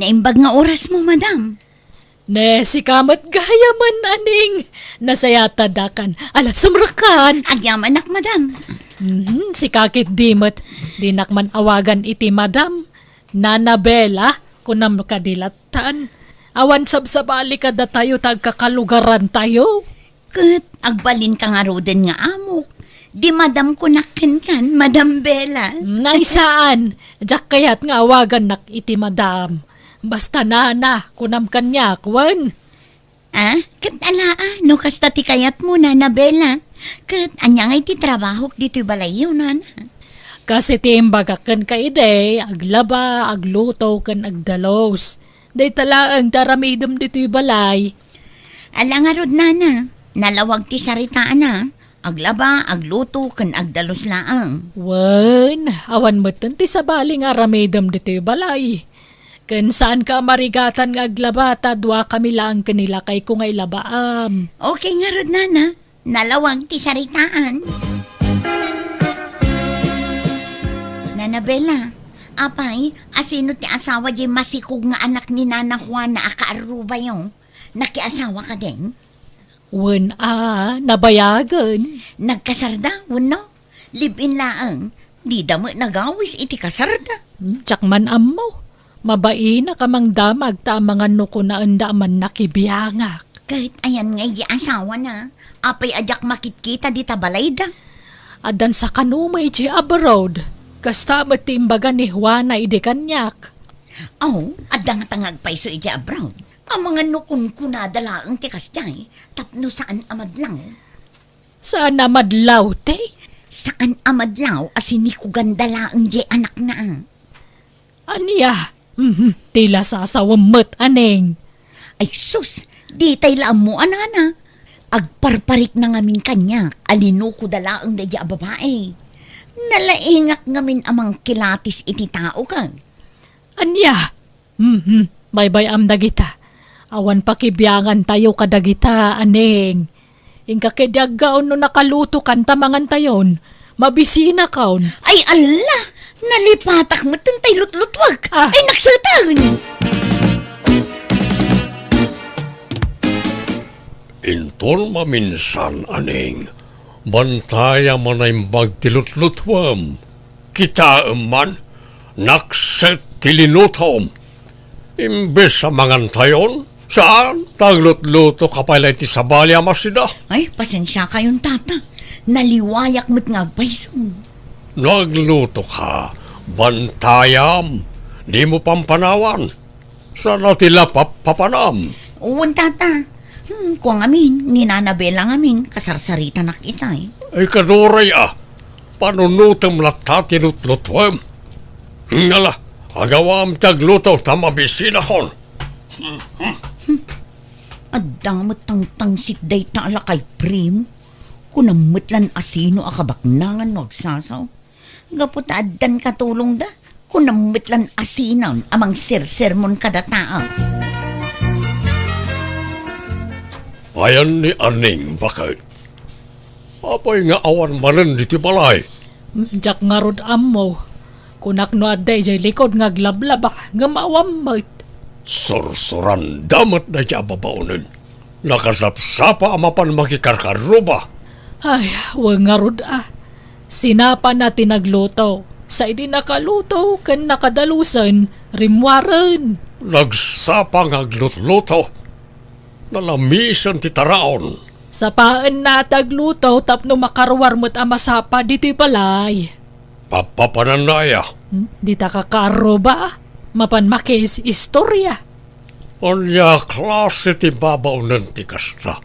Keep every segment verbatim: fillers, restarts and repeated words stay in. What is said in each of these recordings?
naimbag nga orasmo, madam. Ne, sika met gayamen, Aning. Nasayatadakan. Ala, sumrekkan. Agyamanak, madam. Mhm, sika ketdi met. Dinak man awagan iti madam. Nana Bella, kunam kadi lattan. Awan sabsabali kadatayo ta agkakalugarantayo. Ket agbalinka ngaruden nga amok. Di madam kunak kenkan, Madam Bella. Naisaan, diak kayat nga awagannak iti madam. Basta nana, kunam kaniak, wen. Ah, ket ala, ah, no kasta ti kayatmo, Nana Bella. Ket ania nga iti trabahok ditoy balayyo, Nana? Kas iti imbagak kenka idi, aglaba, agluto, ken agdalus. Dayta laeng ti aramidem ditoy balay. Ala ngarud, Nana, nalawag ti saritaana. Aglaba, agluto, ken agdalus laeng. Wen, awan metten ti sabali nga aramidem ditoy balay. Ken saanka a marigatan nga aglaba ta duakami laeng ken ni lakayko nga ilabaam. Okay ngarud, Nana. Nalawag ti saritaan. Nana Bella, apay, asino ti asawa diay masikog nga anak ni Nana Juana a kaarrubayo? Nakiasawa kadin? Wen a, nabayagen. Nagkasarda, wenno? Live-in laeng. Dida met nagawis iti kasarda. Hmm, diak man ammo. Mabainak a mangdamag ta amangan no kunaenda a mannakibiangak. Ket ayan nga idi asawana? Apay a diak makitkita dita balayda? Addan sakano met iti abroad. Kasta met ti imbaga ni Juana idi kaniak. Aw, adda ngata nga agpayso iti abroad. Amangan no kunkunada laeng ti kasdiay, tapno saan a madlaw. Saan a madlaw, te? Saan a madlaw a sinikoganda laeng diay anakna. Ania? Mhm, ti lasasawem met, Aning. Ay sus, ditay la ammo a nana. Agparparikna ngamin kaniak a linokoda laeng daydiay a babai. Nalaingak ngamin a mangkilatis iti tao ken. Ania? Mhm, baybay-am dagita. Awan pakibiangantayo kadagita, Aning. Inka ketdi aggaon no nakalutokan ta mangantayon. Mabisinakon. Ay, alla! Nalipatak metten tay lutlutuak. Ah. Ay, nakseten! Inton maminsan, Aning, bantayam a naimbag ti lutlutuem. Kitaem man, nakset ti linutom. Imbes a mangantayon, saan, naglutlutoka pay la iti sabali a masida. Ay, pasensiakayon, tata. Naliwayak met nga agpayso. No aglutoka, bantayam, dimo pampanawan. Saan a ti lapappapanam? Wen, tata. Hmm, kua ngamin, ni Nana Bella ngamin, kasarsaritanak itay. Ay, kaduray a. Panunotem latta ti lutlutuem. Ngala, agawam ti agluto ta mabisinakon. Adda met tangtangsit dayta a lakay, Prim. Kunam met lan asino a kabaknangan no agsasaw. Gapu ta addan katulongda, kunam met lan asinan a mangsersermon kadataak. Ayan ni Aning baket. Apay nga awan manen ditoy balay? Diak ngarud ammo. Kunak no adda idiay likud nga aglablaba, ngem awan met. Sursuranda met daydiay a babaonen. Nakasapsapa a mapan makikarkaruba. Ay, wen ngarud a. Sinapana ti nagluto. Sa idi nakaluto ken nakadalusen, rimmuaren. Nagsapa nga aglutluto. Nalamisen ti taraon. Sapaenna ti agluto tapno makaruar met a masapa ditoy balay. Papapananna aya? Hmm? Dita kakaarruba, mapan makiis-istorya. Ania klase ti babaonen ti kasta?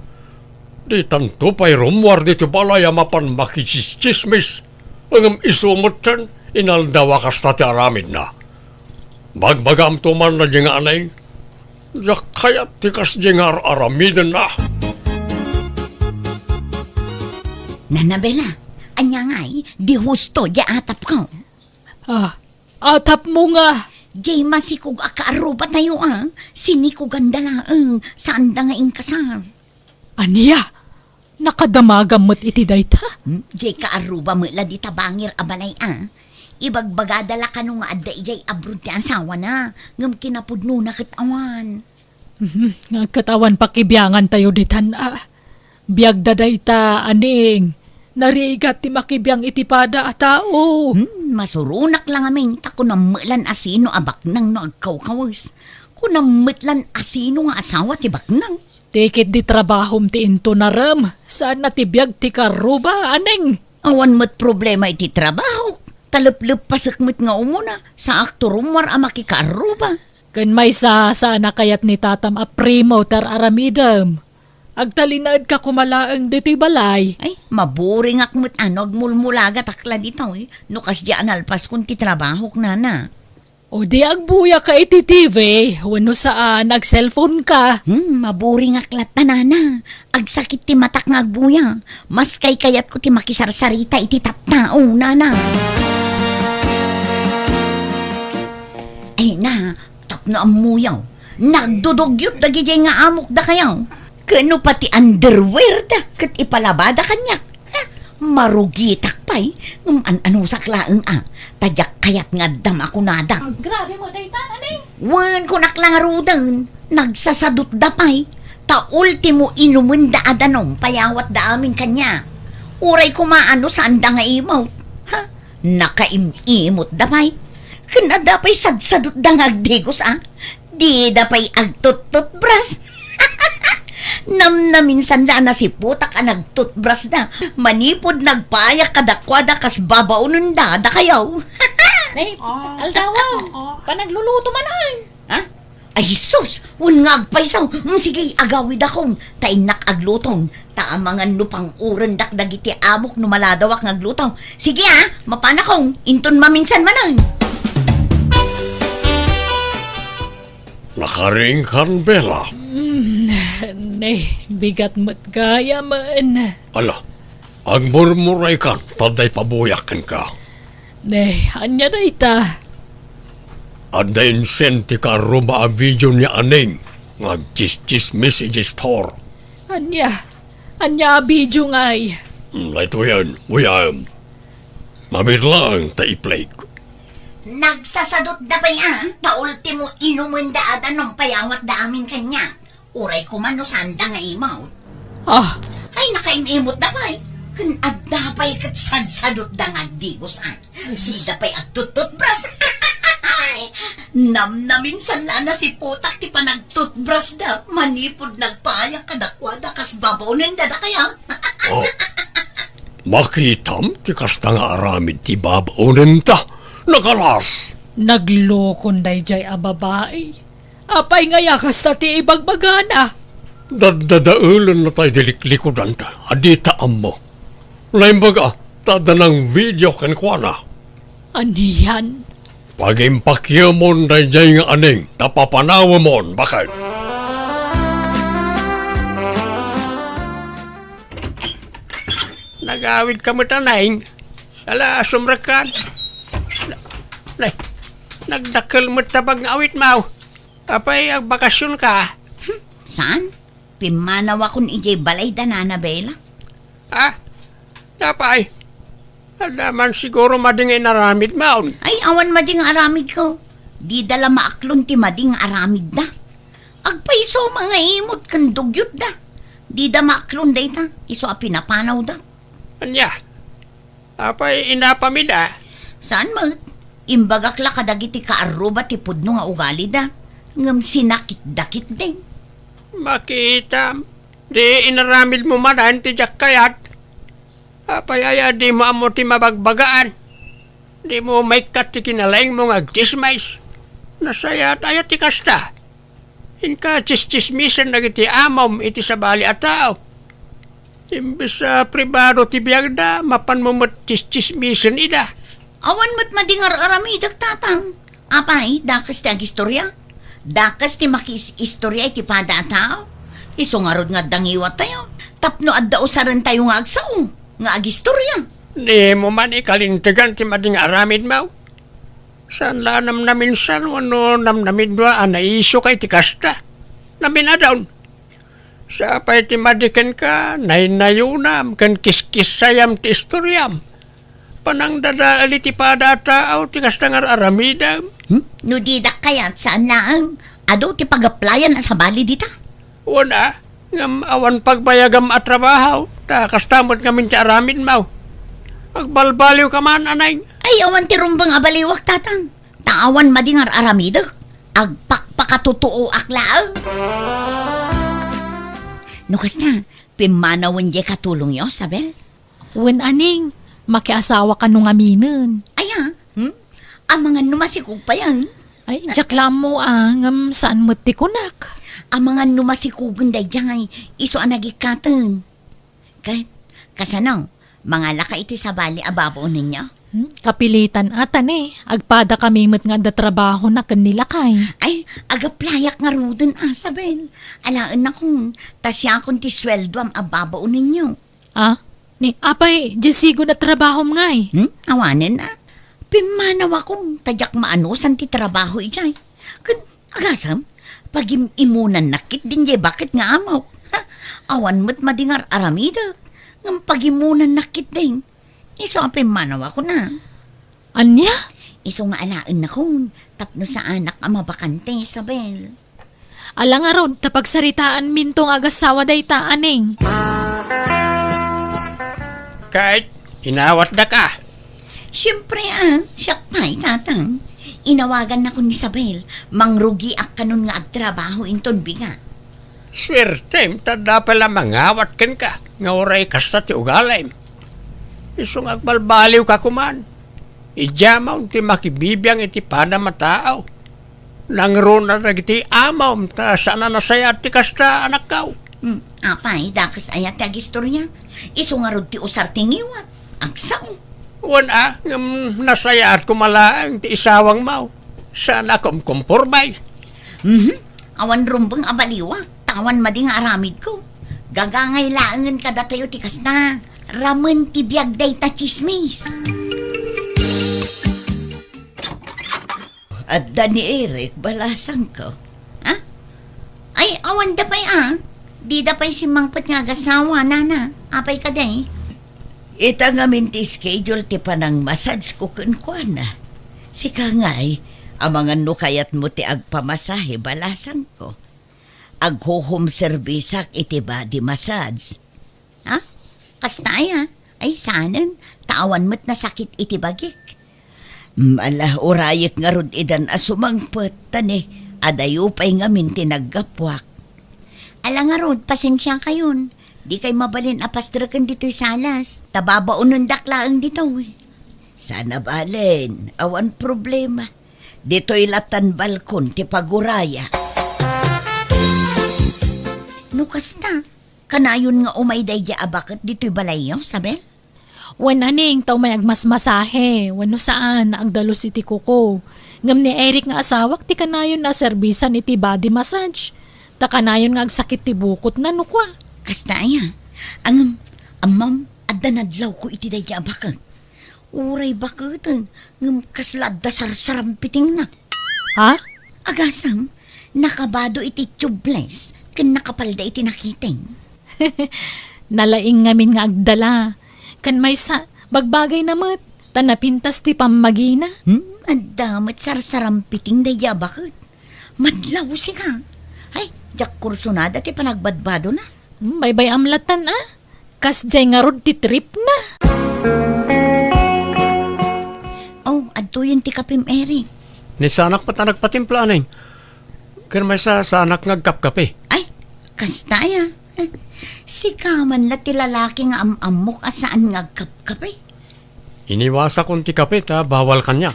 Ditanto pay rummuar ditoy balay a mapan makitsismis. Ngem isu metten, inaldaw a kasta ti aramidna. Bagbagamto man daydiay nga Aning, diak kayat ti kasdiay nga ar-aramidenna. Nana Bella, ania ngay, di husto diay atapko? Ah, atapmo nga? Diay masikog a kaarrubatayo a, sinikoganda laeng, saanda nga inkasar. Ania? Nakadamagam met iti dayta? Hmm? Diay kaarruba met la dita bangir a balay a. Ibagbagada la kano nga adda idiay abroad ti asawana, ngem kinapudnona ket awan. Mhm, nga ket awan pakibiangantayo ditan, a. Biagda dayta, Aning. Narigat ti makibiang iti pada a tao. Hmm, masuronak la ngamin, ta kunam met lan a sino a baknang no agkawkawes. Kunam met lan a sino nga asawa ti baknang. Ti ketdi trabahom ti intonarem, saan a ti biag ti karruba, Aning. Awan met problema iti trabaho. Taleplepasek met nga umuna, saak ti rummuar a makikarruba. Ken maysa, saan a kayat ni tatam a primo ti ar-aramidem. Agtalinaedka koma laeng ditoy balay. Ay, maburingak met a no agmulmulagatak la ditoy, no kasdiay a nalpaskon ti trabahok, nana. O di agbuyak ka iti T V, wenno saan, ag-cellphone ka. Hmm, maburingak latta, nana. Agsakit ti matak nga agbuya. Mas kaykayatko ti makisarsarita iti tattao, nana. Ay na, tapno ammoyo. Nagdudugyot dagidiay nga amok dakayo. Ken no pati underwear da, ket ipalabada kaniak. Ha? Marugitak pay, ngem an-anusak laeng a, ta diak kayat nga addam a kunada. Grabe mo, dayta, Aning. Wen, kunak la ngaruden, nagsasadutda pay, ta ultimo inumenda a danum pay awatda amin kaniak. Uray koma no saanda nga imawt. Ha? Nakaim-imotda pay. Ken adda pay sadsadutda nga agdigos a. Dida pay agtuttutbras. Namnaminsan la a nasiputak a nagtutbrasda. Manipud nagpayak kadakuada kas babaonenda dakayo. Nay, aldawa, panagluluto man ay. Ha? Ay, Jesus! Wen nga agpayso! Mm, sige, agawidakon, ta innak agluton. Ta amangan no pang-urendak dagiti amok no maladawak nga agluto. Sige, a, mapanakon, inton maminsan manen. Nakaring kan Bella. Mm, ne, bigat met gayamen. Ala, agmurmuray kan, ta adda ipabuyak kenka. Ne, ania dayta? Adda insend ti karruba a video ni Aning nga agtsistsismis iti store. Ania? Ania a video ngay? Hmm, daytoyen, uyaem. Mabiit laeng ta i-play. Nagsasadutda pay a, ta ultimo inumenda a danum pay awatda amin kaniak. Uray koma no saanda nga imawt. Ah. Ay, nakaim-imotda pay. Ken adda pay ket sadsadutda nga agdigos a. Jesus. Dida pay agtuttutbras. Namnaminsan la a nasiputak ti panagtutbrasda manipud nagpayak kadakuada kas babaonenda dakayo. Oh. Makitam ti kasta nga aramid ti babaonenta. Nakalas. Naglokon daydiay a babai. Apay nga aya kasta ti ibagbagana? Daddadaelenna tay di liklikudanta a dita ammo. Naimbag a, ta adda nang video kenkuana. Anian? Pagimpakyemon daydiay nga Aning, ta papanawemon, baket. Nagawid ka met, Aning? Ala, sumrekkan. Nay, nagdakkel met ta pag-awitmo. Apay, agbakasyon ka? Hmm, saan? Pimmanawakon idiay balay da Nana Bella. Ah, apay, adda man siguro madi nga inaramidmon. Ay, awan madi nga aramidko. Dida la maaklon ti madi nga aramidda. Agpayso nga imot ken dugyotda. Dida maaklon dayta, isu a pinapanawda. Ania? Apay, inapam ida? Saan met? Imbagak la kadagiti kaarruba ti pudno nga ugalida, ngem sinakitda ketdi. Makitam, di inaramidmo manen ti diak kayat. Apay aya dimo ammo ti mabagbagaan? Dimo maikkat ti kinalaingmo nga agtsismis? Nasayaat aya ti kasta? Inka tsistsismisen dagiti amom iti sabali a tao. Imbes a pribado ti biagda, mapanmo met tsistsismisen ida. Awan met madi nga ar-aramidek, Tatang. Apay, dakes ti agistorya? Dakes ti makiis-istorya iti pada a tao? Isu ngarud nga adda ngiwattayo, tapno adda usarentayo nga agsao, nga agistorya. Dimo man ikalintegan ti madi nga aramidmo? Saan la a namnaminsan wenno namnamidmo a naisu ka iti kasta? Naminadon. Sapay ti madi kenka, naynayonam ken kiskissayam ti istoriam. Panangdadael iti pada a tao ti kasta nga ar-aramidem. Hmm? No didak kayat, saan laeng. Adu ti pagaplayan a sabali dita. Wen a, ngem awan pagbayagam a trabaho, ta kasta met ngamin ti aramidmo. Agbalbaliwka man, Aneng. Ay, awan ti rumbeng a baliwak, Tatang. Ta awan madi nga ar-aramidek. Agpakpakatutuoak laeng. No kasta, pimmanawen diay katulongyo, Sabel? Wen, Aneng, makiasawa kano ngaminen. Aya, hmm? Amangan no masikog pay, ah. Ay, diak la ammo, ah, ngem saan met ti kunak. Amangan no masikogen daydiay, isu a nagikkaten. Ket, kasano, mangalaka iti sabali a babaonenyo? Hmm, kapilitan a ta ne, agpadakami met nga adda trabahona ken ni lakay. Ay, agaplayak ngaruden, ah, Sabel. Alaennakon, ta siakon ti sueldoam a babaonenyo. Ah? Ni, apay, diay sigun a trabahom ngay? Hmm? Awanen, ah. Pimmanawakon, ta diak maanusan ti trabaho idiay. Ken, agasem, pagim-imunannak ketdin diay baket nga amok. Ha? Awan met madi nga ar-aramidek. Ngem pagimunannak ketdin. Isu a pimmanawakon, ah. Ania? Isu nga alaennakon, tapno saanak a mabakante, Isabel. Ala ngarud, ta pagsaritaanminto nga agassawa dayta, Aneng. Ket, inawatdaka. Siempre, ah, siak pay, Tatang. Inawagannakon ni Isabel, mangrugiak kanon nga agtrabaho inton bigat. Suertem, ta adda pay la mangawat kenka, nga uray kasta ti ugalim. Isu nga agbalbaliwka koman. Idiamon ti makibibiang iti padam a tao. Nangruna dagiti amom, ta saan a nasayaat ti kasta, anakko. Hmm, apay, dakes aya ti agistorya? Isu ngarud ti usar ti ngiwat. Agsao. Wen a, ngem nasayaat koma laeng ti isawangmo. Saan a kumkumporme. Mhm. Awan rumbeng a baliwak, ta awan madi nga aramidko. Gagangay laengen kadatayo ti kasta. Ramen ti biag dayta tsismis. Adda ni Eric, balasangko. Ha? Ay, awanda pay, ah. Dida pay simmangpet nga agasawa, nana. Apay kadi? Ita ngamin ti schedule ti panangmassage ko kenkuana. Sika ngay, amangan no kayatmo ti agpamasahe, balasangko. Agho-home service-ak iti body massage. Ha? Kasta aya? Ay, saanen. Ta awan met nasakit iti bagik. Mm, ala, urayek ngarud idan a sumangpet, ta ne, adayo pay ngamin ti naggapuak. Ala ngarud, pasensiakayon. Dikay mabalin a pastreken ditoy salas, ta babaonendak laeng ditoy. Saan a balen, awan problema. Ditoy latan balkon ti pagurayak. No kasta, kanayon nga umay daydiay a baket ditoy balayyo, Isabel? Wen, Aneng, ta umay agmasmasahe, wenno saan, agdalus iti kuko. Ngem ni Eric nga asawak ti kanayon a serbisan iti body massage. Ta kanayon nga agsakit ti bukotna, no kua. Kasta aya? Ngem, ammom, adda nadlawko iti daydiay a baket. Uray baketen, ngem kasla adda sarsarampitingna. Ha? Agasem, nakabado iti tubeless, ken nakapalda iti nakiting. Nalaing ngamin nga agdala. Ken maysa, bagbagayna met, ta napintas ti pammagina. Hmm, adda met sarsarampiting daydiay a baket. Madlawsika. Ay, diak kursunada ti panagbadbadona. Hmm, baybay-am latan, ah. Kasdiay ngarud ti tripna. Oh, adtoyen ti kapim, Eric. Ni saanak met a nagpatimpla, Aneng. Ken maysa, saanak nga agkapkape. Ay, kasta aya. Sika man la ti lalaki nga am-ammok a saan nga agkapkape. Iniwasakon ti kape ta bawal kaniak.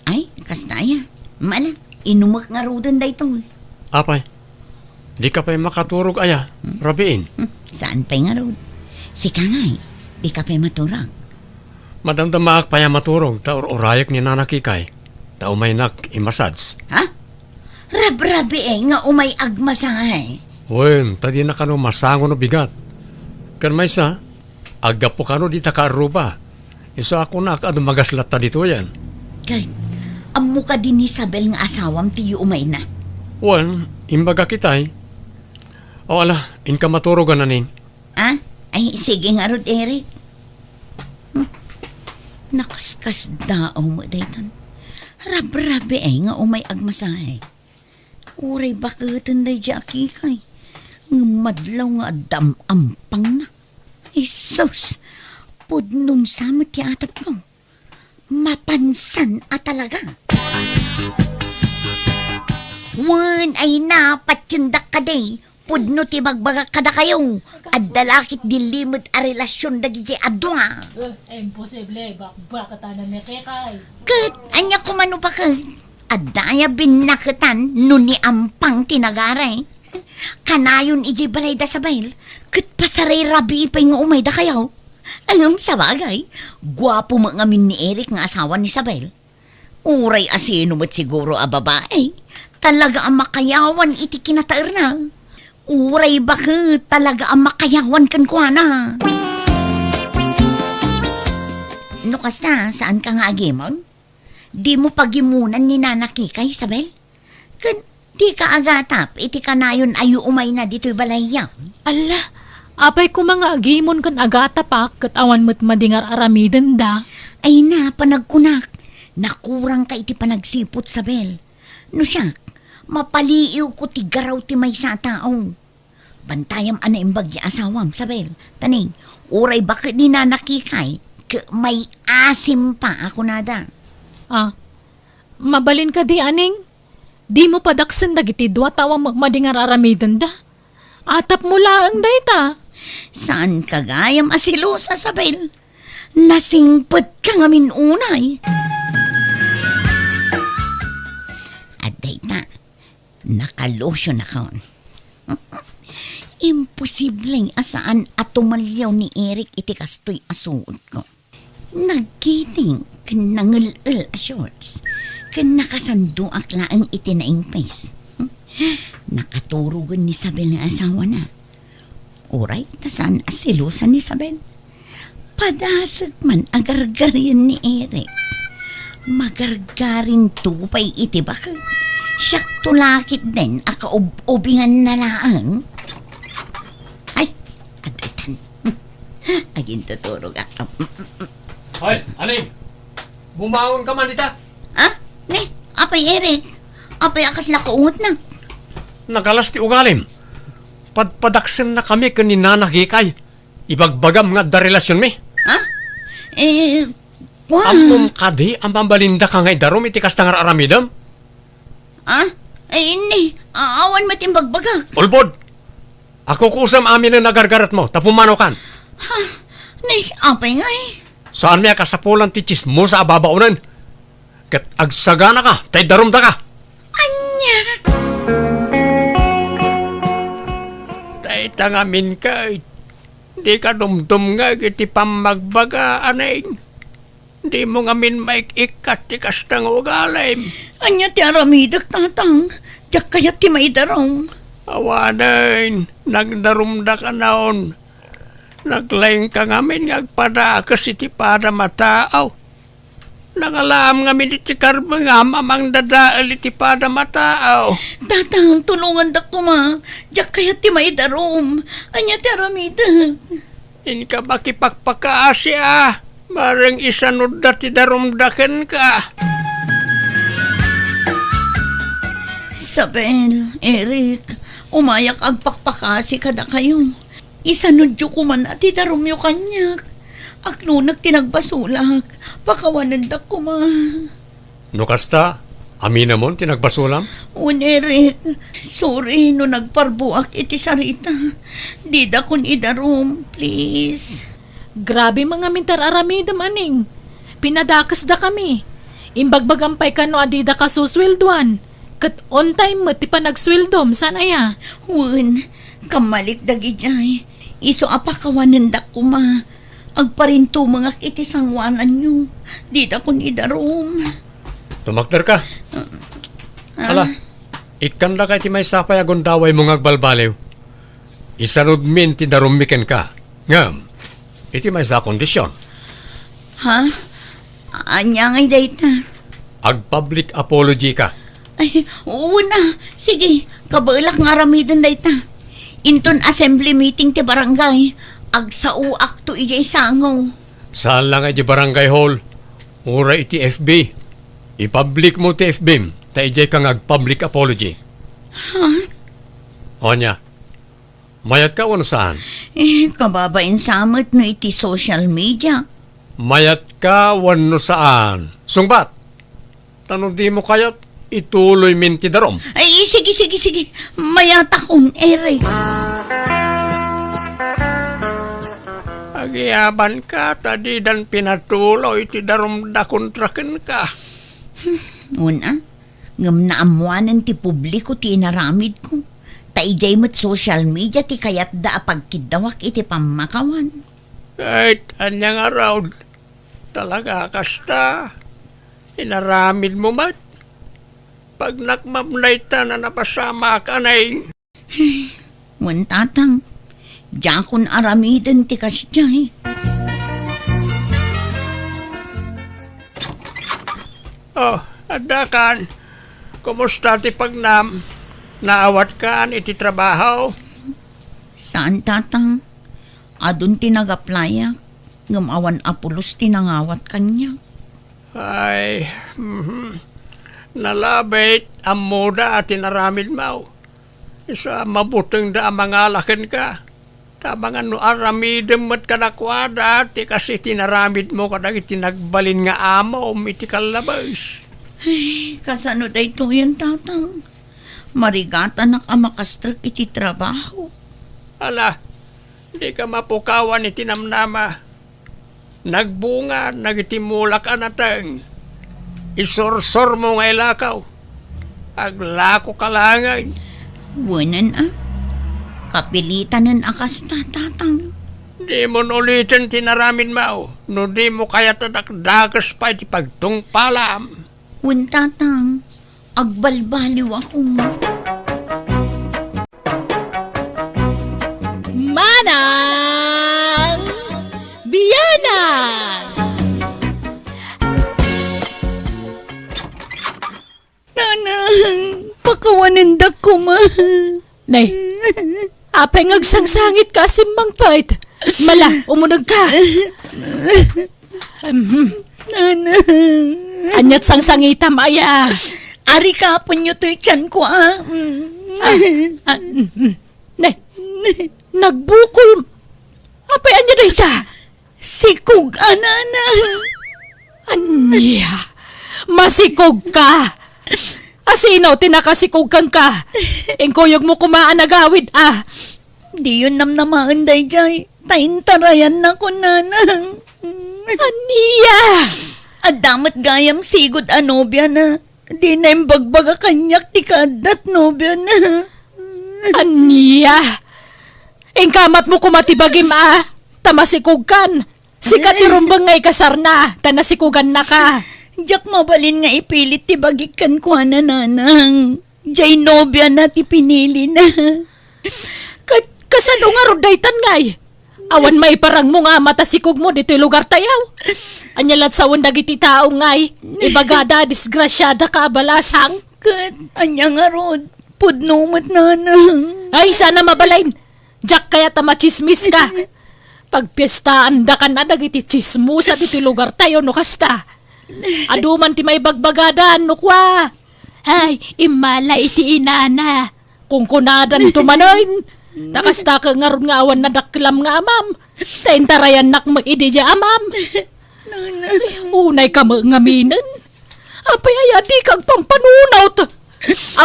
Ay, kasta aya. Mala, inumek ngaruden daytoy. Apay, dika pay makaturog aya, Hmm? rabiin? Hmm, saan pay ngarud? Sika ngay, dika pay maturog? Madamdamaak pay a maturog ta ur-urayek ni Nana Kikay, ta umaynak i-massage. Ha? Rabrabii nga umay agmasahe. Wen, ta dina kano masango no bigat. Ken maysa, aggapu kano dita kaarruba. Isu a kunak a dumagas latta ditoyen. Ket, ammo kadi ni Isabel nga asawam ti umayna? Wen, imbagak itay. O ala, inka maturog a, Aneng. Ah? Ay, sige ngarud, Eric. Hmm. Nakaskasdaaw met daytan. Rabrabiay nga umay agmasahe. Uray baketen daydiay a kikay. Ngem madlaw nga adda am-ampangna. Hesus! Pudnon sa met ti atepko. Mapansan a talaga. Wen, ay na, patiendak kadi. Pudno ti bagbagak kadakayo. Adda la ket dillimed a relasion dagiti a dua. Eh, imposible. Bakbaketanan ni Kikay. Ket, ania koma no baket? Adda aya binnaketan no ni ampang ti nagari? Kanayon idiay balay da Isabel, ket pasarirabii pay nga umay dakayo. Ngem sabagay, guapo met ngamin ni Eric nga asawa ni Isabel. Uray asino met siguro a babai, talaga a makayawan iti kinataerna. Uray baket, talaga a makayawan kenkuana. No kasta, saanka nga agimon? Dimo pagimonan ni Nana Kikay, Isabel? Ken dika agatap iti kanayon a umayna ditoy balayyo? Alla, apay koma nga agimon ken agatapak ket awan met madi nga ar-aramidenda? Ay na, panagkunak, nakurangka iti panagsiput, Isabel. No siak, mapaliiwko ti garaw ti maysa a tao. Bantayam a naimbag ti asawam, Isabel. Taning, uray baket ni Nana Kikay, ket maiasim pa a kunada. Ah, mabalin kadi, Aning? Dimo padaksen dagiti dua ta awan met madi nga ar-aramidenda? Atapmo laeng dayta. Saanka gayam a selosa, Isabel? Nasingpetka ngamin unay. Adda ita. Nakalusionakon. Imposible a saan a tumalliaw ni Eric iti kastoy a suotko. Nagkiting ken nangel-el a shorts, ken nakasandoak laeng iti naingpis. Nakaturogen ni Isabel nga asawana. Uray ta saan a selosa ni Isabel. Padasek man a gargarien ni Eric. Magargarinto pay iti baket. Siakto la ketdin a kaub-ubinganna laeng. Ay, adaytan. Agintuturogak. Ay, Aning! Bumangonka man ita! Ah? Ni, apay Eric? Apay a kasla kaungotna? Nagalas ti ugalim. Padpadaksennakami ken ni Nana Kikay. Ibagbagam nga adda relasionmi. Ha? Eh, kua? Ammom kadi a mabalindaka nga idarum iti kasta nga ar-aramidem? Ah? Ay, ni, a-, awan met imbagbagak. Ulbod! Akukusem aminen a gargaretmo, ta pumanaw kan. Ha? Ni, apay ngay? Saanmi a kasapulan ti tsismosa a babaonen. Ket agsaganaka, ta idarumdaka. Ania? Dayta ngamin ket, dika dumdumngeg iti pammagbaga, Aning. Dimo ngamin maik-ikkat ti kasta nga ugalim. Ania ti aramidek, Tatang? Diak kayat ti maidarum. Awanen, nagdarumdaka naon. Naglaingka ngamin nga agpadakes iti padam a tao. Nangalaam ngamin iti karbengam a mangdadael iti padam a tao. Tatang, tulongandak koma. Diak kayat ti maidarum. Ania ti aramidek? Inka makipakpakaasi a, bareng isanudda ti darumda kenka. Isabel, Eric, umayak agpakpakasi kadakayo. Isanudyo koman a ti darumyo kaniak. Aklonek ti nagbasolak. Pakawanendak koma. No kasta, aminemon ti nagbasolam? Wen, Eric, sorry no nagparbuak iti sarita. Didakon idarum, please. Grabe met ngamin ti ar-aramidem, Aning. Pinadakesdakami. Imbagbagam pay kano a didaka susueldoan. Ket on time met ti panagsueldom, saan aya? Wen, kammalik dagidiay. Isu a pakawanendak koma. Agparintumengak iti sangoananyo. Didakon idarum. Tumakderka. Ah. Ala, ikkandaka iti maysa pay a gundawaymo nga agbalbaliw. Isanudmin ti darummi kenka. Ngem, iti maysa a kondision. Ha? Ania ngay dayta? Ag-public apology ka. Ay, wen a. Sige, kabaelak nga aramiden dayta. Inton assembly meeting ti barangay, agsaoakto idiay sango. Saan la nga idiay barangay hall. Uray iti F B. I-public mo ti F B-m, ta idiay ka nga ag-public apology. Ha? Ania? Mayat ka wenno saan? Eh, kababain sa met no iti social media. Mayat ka wenno saan? Sungbat! Ta no di mo kayat, ituloy min ti darom. Ay, sige, sige, sige. Mayatakon, Eric. Agiyaban ka, ta didan pinatuloy ti daromda kontra kenka. Una, ngem naammoanen ti publiko ti inaramidko. Ta idiay met social media ti kayatda a pagkiddawak iti pammakawan. Ket ania ngarud? Talaga kasta? Inaramidmo met? Pagnakmam dayta a napasamak, anay. Wen, Tatang, diakon aramiden ti kasdiay. Oh, addakan. Kumusta ti pagnam? Naawatkan iti trabaho? Saan, Tatang. Adun ti nag-applyak, ngem awan a pulos ti nangawat kaniak. Ay, mhm. Nalabit, ammoda ti naramidmo. Isu a mabutengda a mangala kenka. Ta amangan no aramidem met kadakuada ti kas iti naramidmo kadagiti nagbalin nga amom iti kallabes. Ay, kasano daytoyen, Tatang? Marigatanak a makastrek iti trabaho. Ala, dika mapukawan iti namnama. Nagbunga dagiti mulak a nateng. Isursurmo nga ilakaw. Aglakoka laengen. Wenen a. Kapilitanen a kasta, Tatang. Dimon uliten ti naramidmo, no dimo kayat a dakdakes pay ti pagtungpalam. Wen, Tatang, agbalbaliwakon. Manang Bianang! Nanang, pakawanendak koma. Nay, apay nga agsangsangitka a simmangpet? Mala, umunegka. Ahem. Nanang. Aniat sangsangitam, aya? Arikapenyo toy tianko, a. Mm. Ah, ah, mm, mm. Nay, nagbukol. Apay ania dayta? Sikog a, Nanang. Ania? Masikogka? A sino ti nakasikog kenka? Inkuyogmo koma a nagawid, a. Diyon namnamaen daydiay, ta intarayannakon, Nanang. Ania? Adda met gayam sigud a nobiana. Dina imbagbaga kaniak ti kaaddat nobiana. Ania? Inkamatmo koma ti bagim a, ta masikogkan. Sika ti rumbeng nga ikasarna, ta nasikogannaka. Diak mabalin nga ipilit ti bagik kenkuana, Nanang. Diay nobiana ti pinilina. Ka-, kasano ngarud daytan, ngay? Awan maiparangmo nga ama ta sikogmo ditoy lugartayo. Ania lat sawen dagiti tao, ngay? Ibagada, disgrasiadaka a balasang. Ket ania ngarud? Pudno met, Nanang. Ay, saan a mabalin. Diak kayat a matsismiska. Pagpiestaandakan a dagiti tsismosa ditoy lugartayo no kasta. Adu man ti maibagbagada no kua, "Ay, immala iti inana." Kunkunadanto manen. Ta kasta ket ngarud nga awan nadakkelam nga amam. Ta intarayannak met idi diay amam. Ay, unayka met ngaminen. Apay aya dika agpampanunot?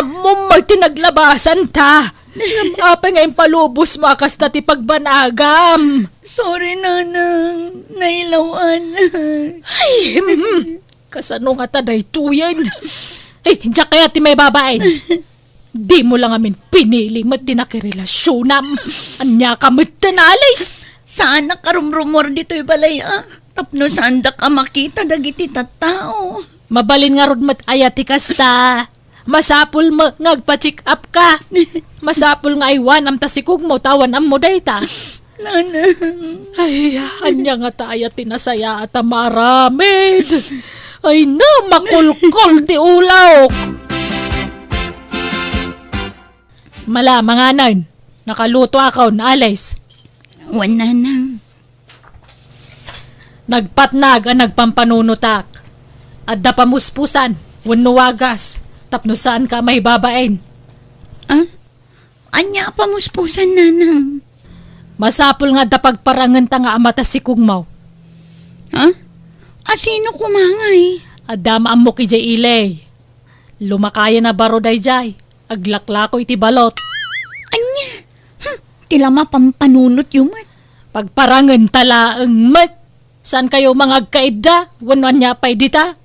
Ammom met ti naglabasanta. Ngem apay nga impalubosmo a kasta ti pagbanagam? Sorry, Nanang. Nailaw-an. Ay, hmm. Kasano ngata daytoyen? Ay, diak kayat ti maibabain. Dimo la ngamin pinili met ti nakirelasionam. Ania ka met ten, Alice? Saanak a rumrumuar ditoy balay, a. Tapno saandak a makita dagiti tattao. Mabalin ngarud met aya ti kasta. Masapul met nga agpa-check up ka. Masapul nga aywanam ta sikogmo ta awan ammo dayta. Nanang. Ay, ania ngata aya ti nasayaat a maaramid? Ay na, makulkol ti ulawko. Mala, manganen. Nakalutoakon, Alice. Wen, Nanang. Nagpatnag a nagpampanunotak. Adda pamuspusan wenno wagas tapno saanka a maibabain. Ah? Ania a pamuspusan, nanang? Masapul nga adda pagparangenta nga ama ta sikugmo. Ha? Asino koma ngay? Adda maammok idiay ili. Lumakayen a baro daydiay. Aglaklako iti balot. Ania? Hmm, ti la mapampanunotyo met. Pagparangenta laeng met. Saankayo mangagkaidda wenno ania pay dita?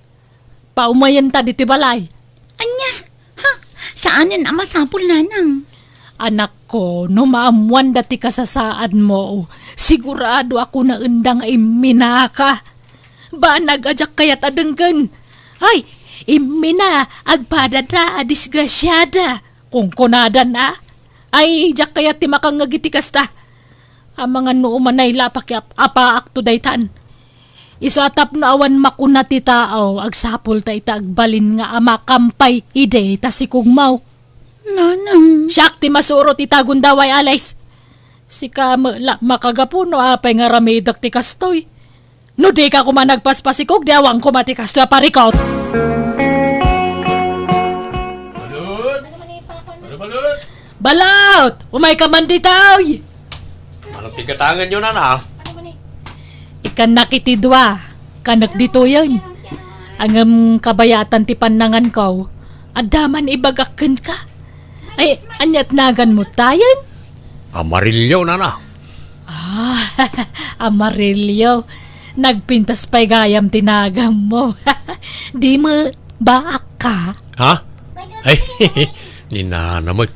Paumayenta ditoy balay. Ania? Ha? Saanen a masapul, nanang? Anakko, no maammoanda ti kasasaadmo, sigurado a kunaenda nga imminaka. Banag a diak kayat a denggen. Ay, immina, agpadada a disgrasiada. Kunkunadan a. Ay, diak kayat ti makangngeg iti kasta. Amangan no umanay la pakiap-apaakto daytan. Isu a tapno awan makuna ti tao, agsapulta ita agbalin nga ama kampay idi ta sikugmo. Nanang. Siak ti masurot ita, Gundaway Alice. Sika met la makagapu no apay nga aramidek ti kastoy. No dika koma nagpaspasikog, di awan koma ti kastoy a parikut. Balut! Balut, balut! Balut! Umayka man ditoy! Mano ti gatangenyo, nana? Ikkannak iti dua, kanek ditoyen. Ngem kabayatan ti pannanganko, adda man ibagak kenka. Ay, ania't naganmo tayen? Amarillo, nana. Ah, Amarillo. Nagpintas pay gayam ti naganmo. Di met, baak ka? Ha? Ay, ni nana met.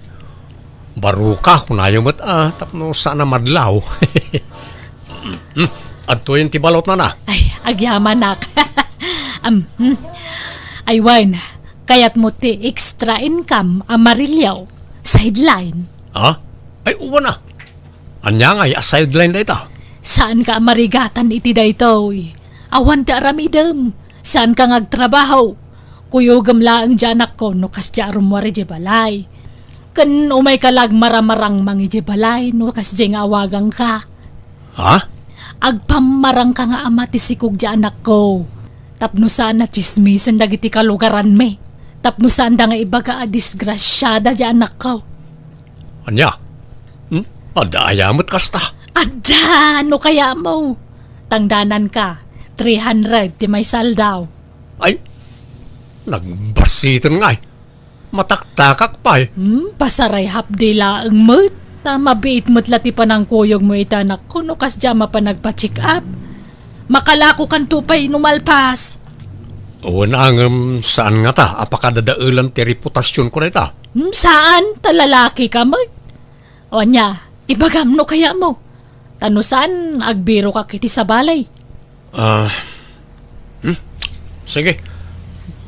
Baroka, kunayo met, ah, tapno saan a madlaw. Hmm, adtoyen ti balot, nana. Ay, agyamanak. Am, hmm. Ay, wen, kayatmo ti extra income, Amarillo. Sideline. Ha? Ay, uwan na. Ania ngay a sideline dayta? Saanka a marigatan iti daytoy. Awan ti aramidem. Saanka nga agtrabaho. Kuyogem laeng diay anakko no kasdiay a rummuar idiay balay. Ken umayka la agmaramarangmang idiay balay no kasdiay nga awagangka. Ha? Agpammarangka nga ama ti sikog diay anakko. Tapno saan a tsismisen dagiti kalugaranmi. Tapno saanda nga ibaga a disgrasiada diay anakko. Ania? Hmm? Adda aya met kasta? Adda, no kayatmo. Tangdananka, three hundred ti maisaldaw. Ay, nagbasiten ngay. Mataktakak pay. Hmm, pasaray hapdi laeng met. Ta mabiit met la ti panangkuyogmo iti anakko no kasdiay a mapan nagpa-check up. Makalakokanto pay no malpas. Wen, ngem saan ngata a pakadadaelan ti reputasionko dayta? Hmm, saan, ta lalakika met. O ania, ibagam no kayatmo. Ta no saan, agbirokak iti sabali. Ah, hmm? Sige.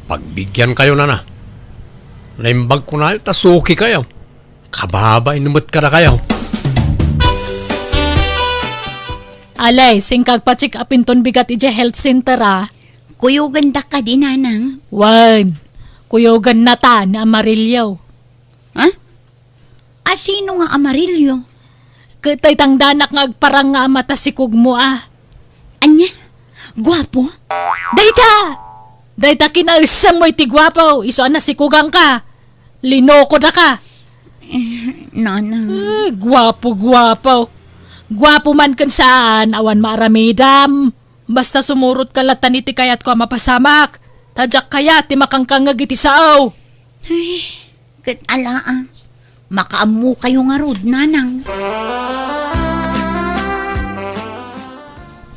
Pagbigyankayo, nana. Naimbagko nayo ta sukikayo. Kababain met kadakayo. Alay, singka agpa-check up inton bigat idiay health center, a. Kuyogandak kadi, nanang? Wen, kuyogannata ni Amarillo. Ha? Asino nga Amarillo? Ket tay tangdanak nga agparang nga ama ta sikogmo, a. Ania? Guapo? Dayta! Dayta kinaesemmo iti guapo, isu a nasikogangka. Linokodaka. Eh, nana. Eh, guapo, guapo. Guapo man ken saan, awan maaramidam. Basta sumurotka latta iti kayatko a mapasamak. Ta diak kayat ti makangkangngeg iti sao. Ay, ket ala, a. Makaammokayo ngarud, nanang.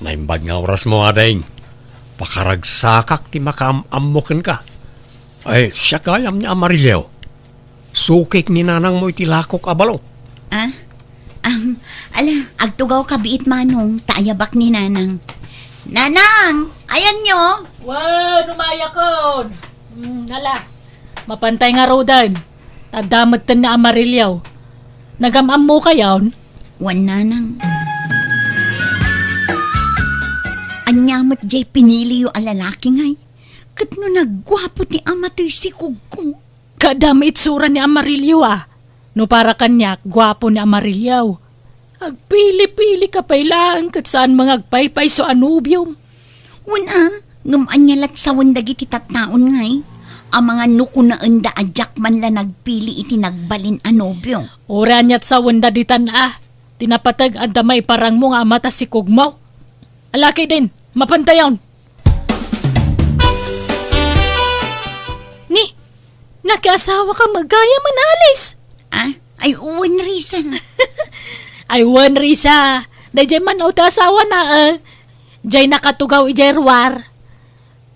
Naimbag nga orasmo, ading. Pakaragsakak ti makaam-ammo kenka. Ay, siak gayam ni Amarillo. Sukik ni nanangmo iti lakok a balot. Ah? Am, ala, agtugawka biit, manong, ta ayabak ni nanang. Nanang, ayanyo? Wen, umayakon. Hmm, ala, mapantay ngaruden. Adda metten ni Amarillo. Nagam-ammokayon? Wen, nanang. Ania met jay piniliyo a lalaki ngay? Ket no nagguapo ti ama toy sikogko. Kaadda itsura ni Amarillo, a. No para kaniak, guapo ni Amarillo. Agpili-pilika pay laeng ket saan nga agpaypayso a nobiom. Wen, a, Ngem ania lat sawen dagiti tattaon ngay, a mangano kunaenda a diak man la nagpili iti nagbalin a nobio? Uray aniat sawenda ditan a, ti napateg adda maiparangmo nga ama ta sikogmo. Alaki din, mapantayon. Ni, nakiasawaka met gayam, Alice? Ah, ay, wen, Risa. Ay, wen, Risa. Daydiay man ti asawana, eh. Diay nakatugaw idiay ruar.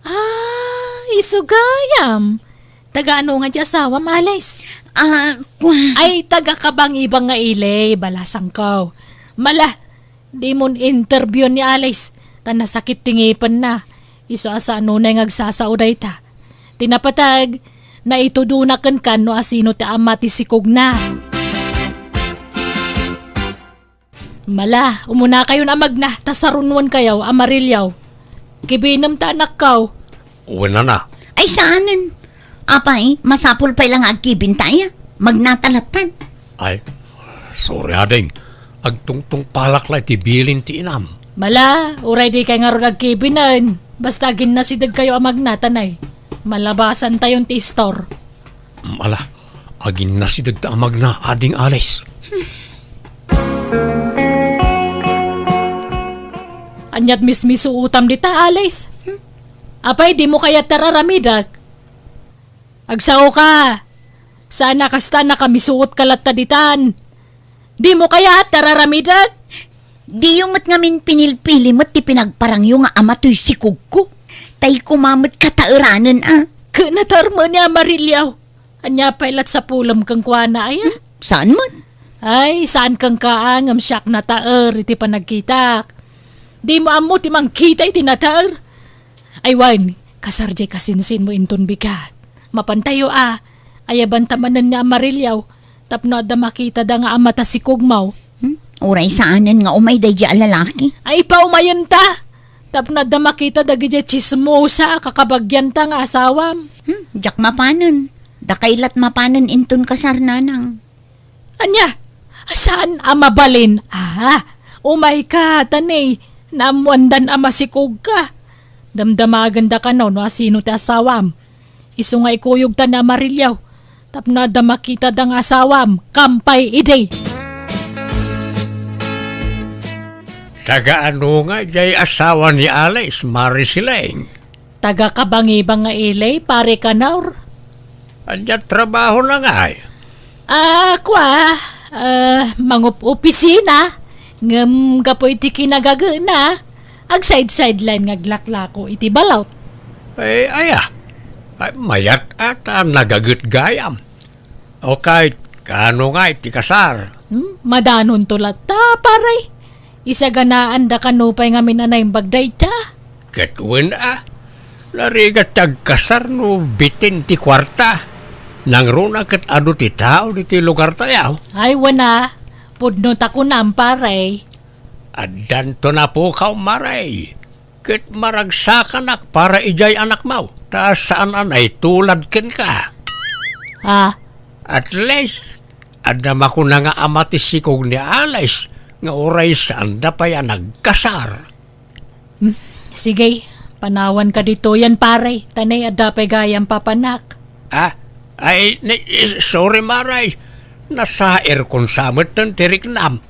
Ah, isu gayam. Taga ano nga ti asawam, Alice? Ah, kua- Ay, taga Kabangibang nga ili, balasangko. Mala, dimon interview ni Alice, ta nasakit ti ngipenna. Isu a saan unay nga agsasao dayta. Ti napateg, naitudona kenka no asino ti ama ti sikogna. Mala, umunakayon a magna, ta sarunoenkayo a mariliaw. Kibinem ta anakko. Wen a. Ay, saanen. Apay, masapul pay la nga agkibintayo. Magnata lattan. Ay, sorry, ading. Agtungtungpalak la iti bilin ti inam. Mala, uray dikay ngarud agkibinen. Basta aginnasidegkayo a magnata, nay. Malabasantayon ti istor. Ala, aginnasidegta a magna, ading Alice. Aniat mismisuotam dita, Alice? Apay, dimo kayat ti ar-aramidek? Agsaoka. Saan a kasta nakamisuotka latta ditan. Dimo kayat ti ar-aramidek? Diyo met ngamin pinilpili met ti pinagparangyo nga ama toy sikogko. Tay koma met kataeranen a. Ket nataer met ni a mariliaw. Ania pay lat sapulem kenkuana, aya? Hmm, saan met? Ay, saan kenka a ngem siak nataer iti panagkitak. Dimo ammo ti mangkita iti nataer. Ay wen, kasar diay kasinsinmo inton bigat. Mapantayo a, ayabanta manen ni a mariliaw, tapno adda makitada nga ama ta sikogmo. Hmm? Uray saanen nga umay daydiay a lalaki? Ay, paumayenta! Tapno adda makita dagidiay tsismosa a kakabagianta nga asawam. Hmm? Diak mapanen. Dakay lat mapanen inton kasar, nanang. Ania? Saan a mabalin? Ah, umayka, ta ni, naammoandan a masikogka. Damdamagenda kano no asino ti asawam. Isu nga ikuyogta ni a mariliaw. Tapno adda makitada nga asawam, kampay idi. Taga ano nga diay asawa ni Alice, Mari Sileng? Taga Kabangibang nga ili, Pare Kanor. Ania trabahona ngay? Ah, kua, ah, mangup-opisina, ngem gapu iti kinagagena, agsaid-sideline nga aglaklako iti balot. Eh, aya. Ay, mayat a ta nagaget gayam. Okay, kaano ngay ti kasar? Hmm, madanonto latta, pare. Isaganaanda kano pay ngamin a naimbag dayta. Ket wen a, narigat ti agkasar no bitin ti kuarta. Nangruna ket adu ti tao ditoy lugartayo. Ay, wen a, pudno ta kunam, pare. Addanto napukaw, Mari. Ket maragsakanak para idiay anakmo, ta saan a naitulad kenka. Ah? At least, adda makuna nga ama ti sikog ni Alice nga uray saanda pay a nagkasar. Hmm, sige, panawanka ditoyen, pare, ta nay adda pay gayam papanak. Ah, ay, ni-, sorry, Mari. Nasairkon sa metten ti riknam.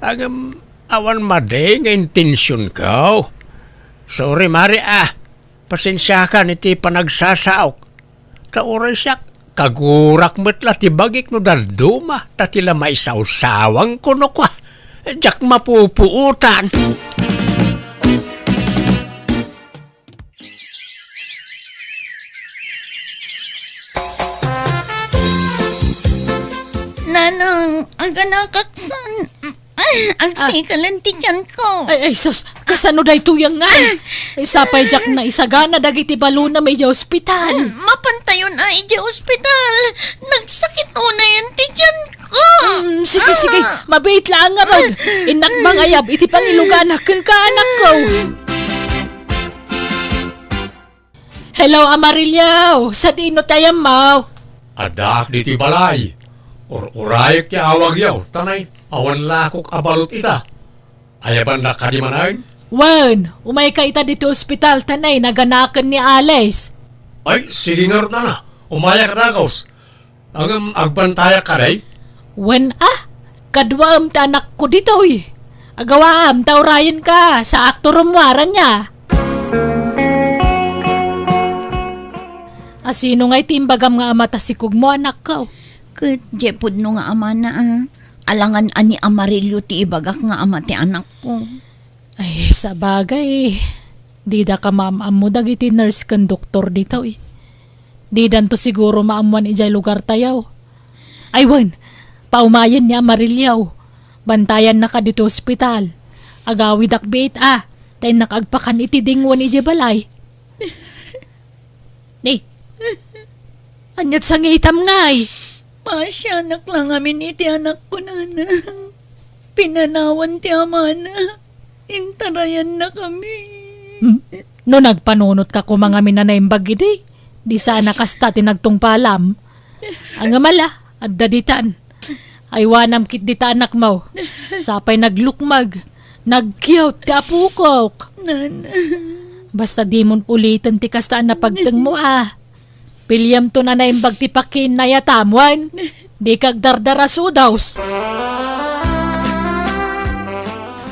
Ngem, awan madi nga intensionko. Sorry, Mari, ah. Pasensiakan iti panagsasaok. Ta uray siak, kagurak met la ti bagik no dadduma, ta ti la maisawsawang kuno kua. Diak mapupuotan. Nanang, aganakaksan. Ah, agsikalen ti tiyanko. Ay, ay, sus, kasano daytoy nga? Ay, sapay diak naisagana dagiti balonam idiay ospital. Mm, mapantayon a idiay ospital. Nagsakit unayen ti tiyanko. Mm, sige, sige. Ah. Mabiit laeng ngarud. Innak mangayab iti pangiluganak kenka, anakko. Hello, Amarillo! Sadino ti ayammo? Addaak ditoy balay. Ur-urayek ti awagyo, ta nay, awan lakok a balot ita. Ayabannak kadi manen? Wen, umayka ita ditoy ospital ta nay naganaken ni Alice. Ay, sige ngarud, nana. Umayak dagus. Ngem agbantayak kadi? Wen a, kaduaem ti anakko ditoy. Agawaam ta urayenka, saakto rummuar ania. A, sino ngay ti imbagam nga ama ta sikogmo, anakko? Ket diay pudno nga amana a. Alangan a ni Amarillo ti ibagak nga ama ti anakko. Ay, sabagay, dida ka maam-ammo dagiti nurse ken doktor ditoy. Didanto siguro maammuan idiay lugartayo. Ay wen, paumayen ni Amarillo. Bantayannaka ditoy ospital. Agawidak biit a, ta innak agpakan iti dingwen idiay balay. Ni, aniat sangitam ngay? Maasianak la ngamin iti anakko, nana. Pinanawan ti amana. Intarayannakami. Hmm? No nagpanunotka koma ngamin a naimbag idi, di sana kasta ti nagtungpalam. Ngem ala, adda ditan. Aywanam ketdi ta anakmo. Sapay naglukmeg, nagkiwt ti apokok. Nana. Basta dimon uliten ti kasta a napagtengmo a. Piliamton a naimbag ti pakinnayatam, wen? Dika agdardara, sudaws.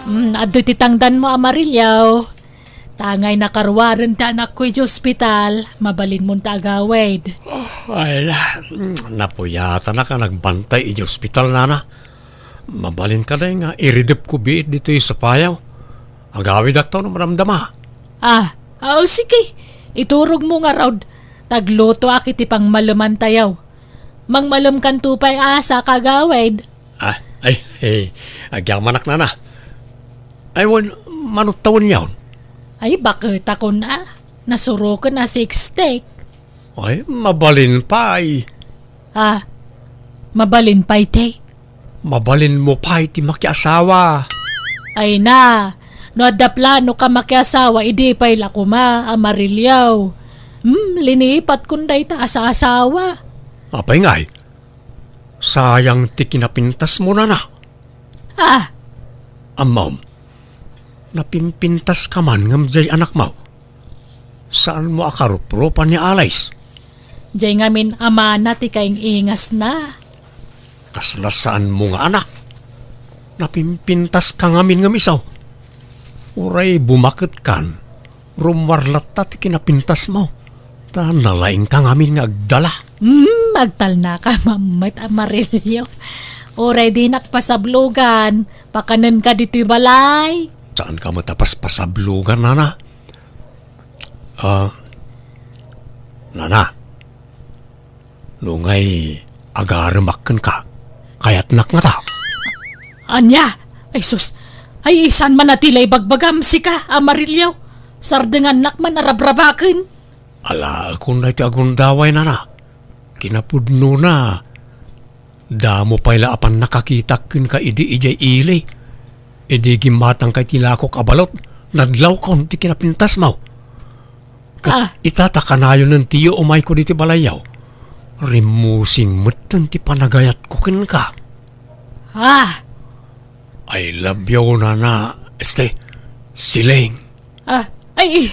Hmm, adtoy ti tangdanmo, Amarillo. Tangay nakaruaren ti anakko idiay ospital, mabalinmon ta agawid. Oh, ay, napuyatanak a nagbantay idiay ospital, nana. Mabalin kadi nga iridepko biit ditoy sapayo. Agawidakto no madamdama. Ah, ah, o sige. Iturogmo ngarud. Taglutoak iti pangmalemantayo. Mangmalemkanto pay a sa kagawid. Ah, ay, eh, agyamanak, nana. Ay, wen, manutta wen yaon? Ay, baketakon a. Nasuroken a six-stick. Ay, mabalin pay. Ah, mabalin pay, te? Mabalinmo pay ti makiasawa. Ay na, no adda plano ka makiasawa, idi pay la koma, Amarillo. Hmm, linipatkon dayta a saasawa. Apay ngay? Sayang ti kinapintasmo, nana. Ah! Ammom, napimpintaska man ngem diay anakmo. Saanmo a karuprupan ni Alice? Diay ngamin amana ti kaing-ingasna. Kasla saanmo nga anak? Napimpintaska ngamin ngem isu. Uray bumaketkan, rummuar latta ti kinapintasmo, ta nalaingka ngamin nga agdala. Hmm, agtalnaka mammet, Amarillo. Uray dinak pasablogan, pakanenka ditoy balay. Saanka met a paspasablogan, nana? Ah, nana, no ngay agaremak kenka, kayatnak ngata? Ania? Ay sus, ay saan man a ti la ibagbagam, sika, Amarillo? Sardengannak man a rabrabaken. Alaekon daytoy a gundaway, nana. Kinapudnona, damo pay la a pannakakitak kenka idi idiay ili. Idi gimmatangka iti lakok a balot, nadlawkon ti kinapintasmo. Ket Ah. ita ta kanayonen ti umayko ditoy balayyo, rimmusing metten ti panagayatko kenka. Ah! I love you, nana, este, siling. Ah, ay, eh,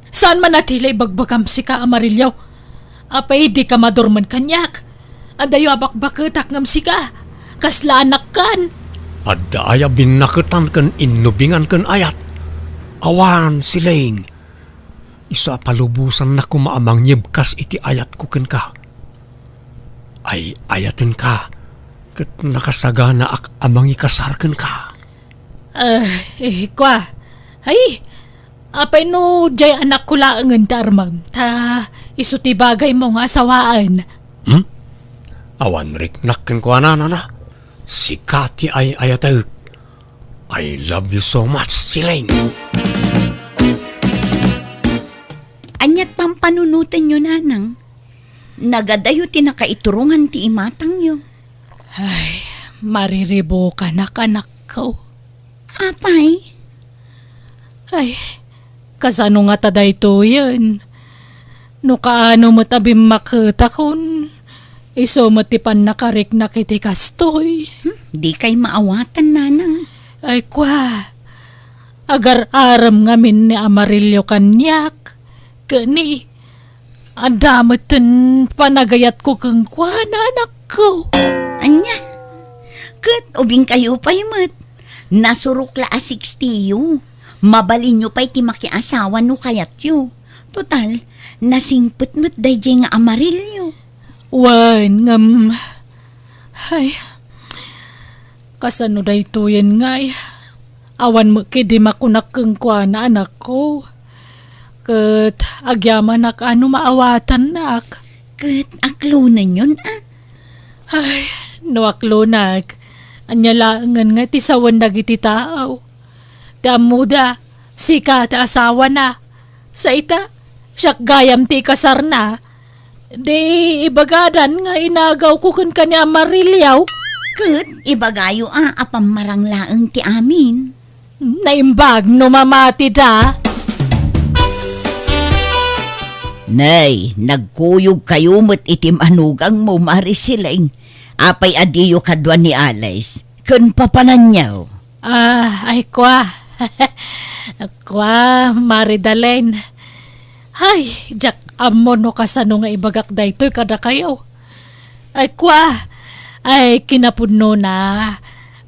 saan man a ti la ibagbagam, sika, Amarillo? Apay, dika madurmen kaniak? Adayo a bakbaketak ngem sika, kasla anakkan. Adda aya binnaketan ken innubingan ken ayat? Awan, siling. Isu a palubosannak koma a mangyebkas iti ayatko kenka. Ay-ayatenka, ket nakasaganaak a mangikasar kenka. Ah, eh, kua. Ay, apay no diay anakko laengen ti armem, ta isu ti bagaymo nga asawaen. Hmm? Awan riknak kenkuana, nana. Sika ti ay-ayatek. I love you so much, siling. Aniat pampanunotenyo, nanang? Nagadayo ti nakaiturongan ti imatangyo. Ay, mariribukanak, anakko. Apay? Ay, kasano ngata daytoyen? No kaano met a bimmaketakon, isu met ti pannakariknak iti kastoy. Hmm, dikay maawatan, nanang. Ay, kua. Agar-arem ngamin ni Amarillo kaniak, ket ni, adda metten panagayatko kenkuana, anakko. Ania? Ket ubingkayo pay met. Nasurok la a sixty-yo. Mabalinyo pay ti makiasawa no kayatyo. Total, nasingpet met daydiay nga Amarillo. Wen, ngem, ay, kasano daytoyen ngay? Awan met ketdi makunak kenkuana, anakko. Ket agyamanak a no maawatannak. Ket aklonenyon, a? Ay, no aklonak, ania laengen nga ti sawen dagiti tao? Ti ammoda, sika ti asawana. Sa ita, siak gayam ti ikasarna. Di ibagadan nga inagawko kenka ni Amarillo. Ket ibagayo a, a pammarang laeng ti amin. Naimbag no mamatida. Nay, nagkuyogkayo met iti manugangmo, Mari Siling. Apay a diyo kadua ni Alice ken papananyo? Ah, ay kua. Kua, Mari Dalen. Ay, diak ammo no kasano nga ibagak daytoy kadakayo. Ay, kua. Ay, kinapudnona,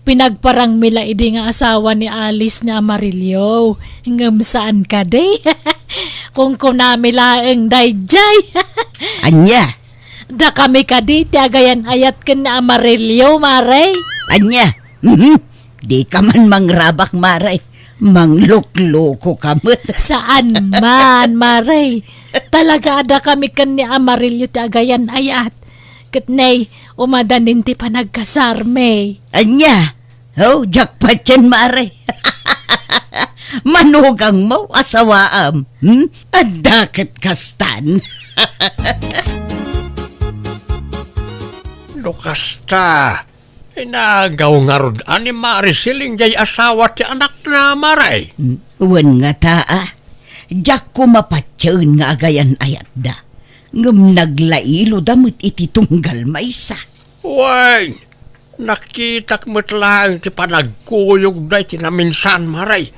pinagparangmi la idi nga asawa ni Alice ni Amarillo. Ngem saan kadi? Kunkunami laeng daydiay. Ania? Dakami kadi ti agayan-ayat ken ni Amarillo, Mare? Ania? Mhm. Dika man mangrabak, Mare. Manglukluko ka met. Saan man, Mare. Talaga a dakami ken ni Amarillo ti agayan-ayat. Ket nay, umadanin ti panagkasarmi. Ania? Oh, jackpot yan, Mare. Manugangmo, asawaam. Hmm? Adda ket kastan. No kasta, inagaw ngarud a ni Mari Siling jay asawa ti anakna, Mare? Hmm, wen ngata, a. Diak koma patien nga agayan-ayatda. Ngem naglailoda met iti tunggal maysa. Wen, nakitak met laeng ti panagkuyogda iti naminsan, Mare.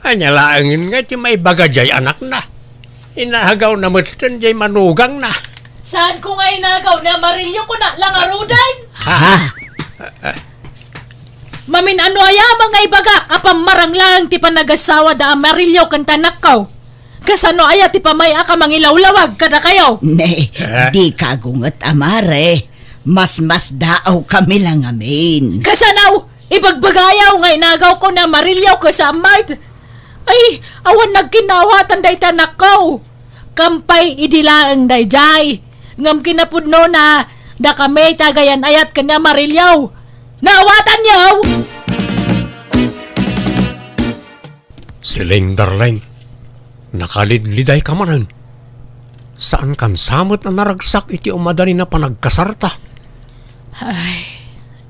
Ania laengen nga ti maibaga jay anakna? Inagawna metten jay manugangna. Saanko nga inagaw ni Amarillo, kuna la ngaruden? Ha? Ha? Mamin-ano aya met nga ibagak a pammarang laeng ti panagasawa da Amarillo ken ti anakko? Kasano aya ti pamay-ak a mangilawlawag kadakayo? Ne, eh? Dika agunget, a Mare. Masmasdaawkami la ngamin. Kasano? Ibagbagayo nga inagawko ni Amarillo ket saan met. Ay, awan nagkinawatan dayta anakko. Kampay idi laeng daydiay. Ngem kinapudnona, dakami ti agayan-ayat ken ni Amarillo. Naawatanyo? Siling, darling, nakalidlidayka manen. Saankan sa met a naragsak iti umadanin a panagkasarta. Ay,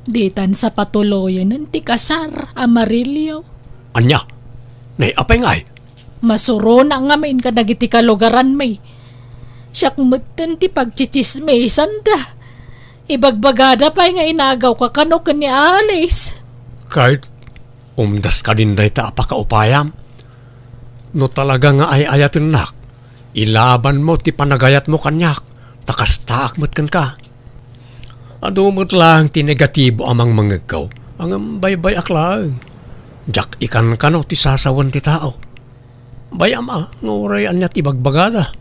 ditan sa patuloyen ti kasar, Amarillo. Ania? Nay, apay ngay? Masurona ngamin kadagiti kalugaranmi. Siak metten ti pagtsitsismisanda. Ibagbagada pay nga inagawka kano ken ni Alice. Kay, umdas kadin dayta a pakaupayam? No talaga nga ay-ayatennak, ilabanmo ti panagayatmo kaniak, ta kastaak met kenka. Adu met laeng ti negatibo a mangmangegko, ngem baybay-ak laeng. Diak ikan kano ti sasawen ti tao. Bay-am a nga uray ania ti ibagbagada.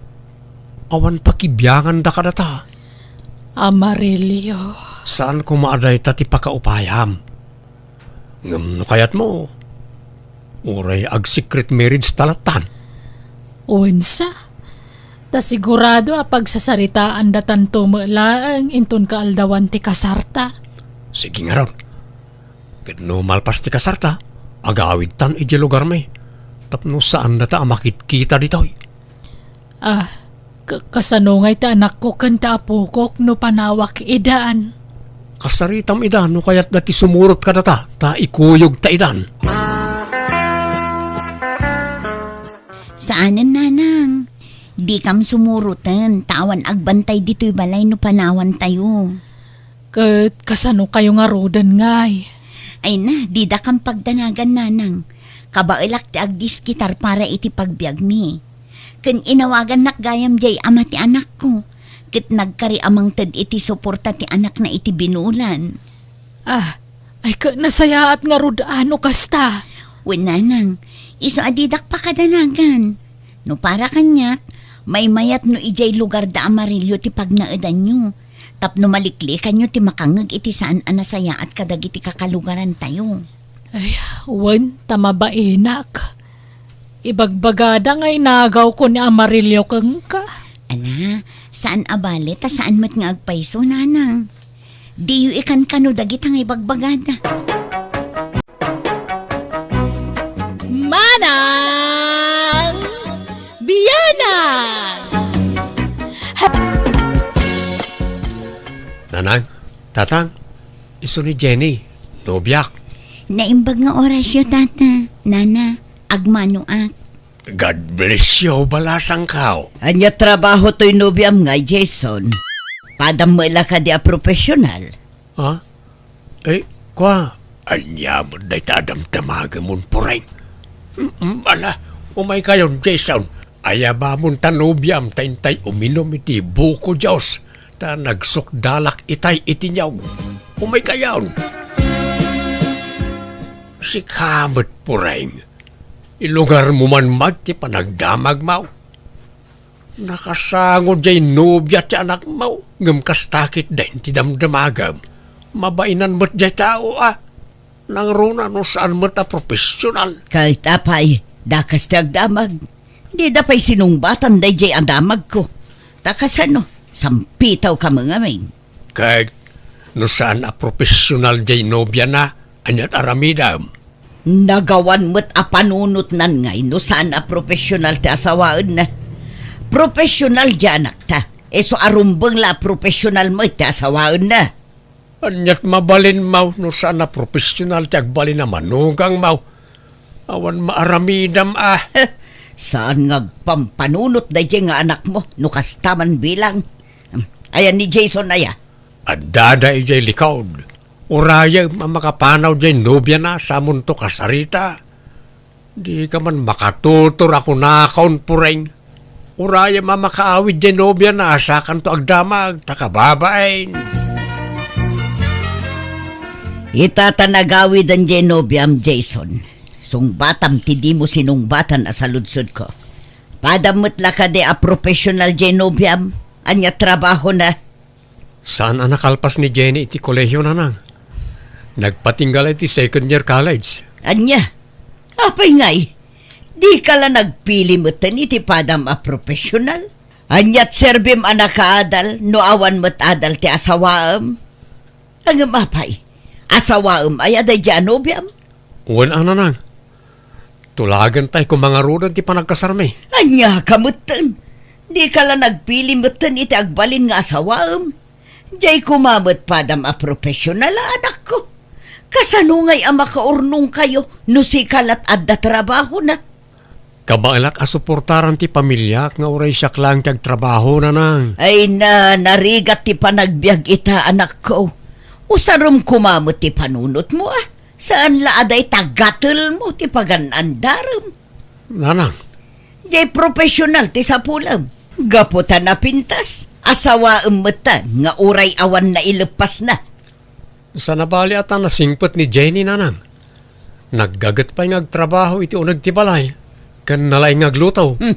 Awan pakibianganda kadata. Amarillo. Saan koma a dayta ti pakaupayam. Ngem no kayatmo, uray ag-secret marriage ta lattan. Wensa, ta sigurado a pagsasaritaandatanto met laeng inton kaaldawan ti kasarta. Sige ngarud. Ket no malpas ti kasarta, agawidtan idiay lugarmi, tapno saandata a makitkita ditoy. Ah, ka-, kasano ngay ti anakko ken ti apokok no panawak idan? Kasaritam ida no kayatda ti sumurot kadata, ta ikuyogta idan. Saanen, nanang. Dikam sumuroten, ta awan agbantay ditoy balay no panawantayo. Ket kasano kayo ngaruden ngay? Ay na, didakam pagdanagan, nanang. Kabaelak ti agdiskitar para iti pagbiagmi. Ken inawagannak gayam jay ama ti anakko, ket nagkari a mangted iti suporta ti anakna iti binulan. Ah, ay ket nasayaat ngarud a no kasta. Wen, nanang, isu a didak pakadanagan. No para kaniak, maymayat no idiay lugar da Amarillo ti pagnaedanyo, tapno maliklikanyo ti makangngeg iti saan a nasayaat kadagiti kakalugarantayo. Ay, wen, ta mabainak. Ibagbagada nga inagawko ni Amarillo kenka. Ala, saan a bale ta saan met nga agpayso, nanang. Diyo ikankano dagita nga ibagbagada. Manang Bianang! Nanang, tatang, isu ni Jenny, nobiak. Naimbag nga orasyo, tata, nana, agmanoak. God bless you, balasangko. Ania trabaho toy nobiam nga, Jason? Padam met la kadi a professional? Ha? Eh, kua, ania met dayta a damdamagamon, Pureng? Mm, ala, umaykayon, Jason. Ayabamon ta nobiam ta intay uminum iti buko juice, ta nagsukdalak itay iti niyog. Umaykayon. Sika met, Pureng. Ilugarmo man met ti panagdamagmo. Nakasango diay nobia ti anakmo, ngem kasta ketdin ti damdamagem. Mabainan met diay tao a. Nangruna no saan met a professional. Ket apay, dakas ti agdamag. Dida pay sinungbatan daydiay a damagko. Ta kasano, sampitawka met ngamin. Ket no saan a professional diay nobiana, aniat aramidem? Nagawan met a panunotnan ngay no saan a professional ti asawaenna. Professional diay anakta. Isu a rumbeng la a professional met ti asawaenna. Aniat mabalinmo no saan a professional ti agbalin a manugangmo? Awan maaramidem a. Saan nga agpampanunot daydiay nga anakmo no kasta man bilang. Ayan ni Jason aya? Addada idiay likod. Urayem a makapanaw diay nobiana samonto kasarita. Dika man makatutor a kunakon, Pureng. Urayem a makaawid diay nobiana a sakanto agdamag, ta kababain. Ita ta nagawiden diay nobiam, Jason. Sungbatam ti dimo sinungbatan a saludsodko. Padam met la kadi a professional diay nobiam? Ania trabahona? Saan a nakalpas ni Jenny iti kolehio, nanang. Nagpatingga la iti second year college. Ania? Apay ngay? Dika la nagpili metten iti padam a professional? Aniat serbim a nakaadal no awan met adal ti asawaem? Ngem apay, asawaem aya daydiay a nobiam? Wen a, nanang. Tulagentay koma ngaruden ti panagkasarmi. Ania ka metten? Dika la nagpili metten iti agbalin nga asawaem? Diay koma met padam a professional a anakko. Kasano ngay a makaurnongkayo no sika la't adda trabahona? Kabaelak a suportaran ti pamiliak nga uray siak laeng ti agtrabaho, nanang. Ay na, narigat ti panagbiag ita, anakko. Usarem koma met ti panunotmo, a. Saan la a dayta gatelmo ti pagan-andarem. Nanang. Diay professional ti sapulem. Gapu ta napintas, asawaem met ta nga uray awan naileppasna. Saan a bali a ta nasingpet ni Jenny, nanang. Naggaget pay nga agtrabaho iti uneg ti balay, ken nalaing nga agluto. Hmm.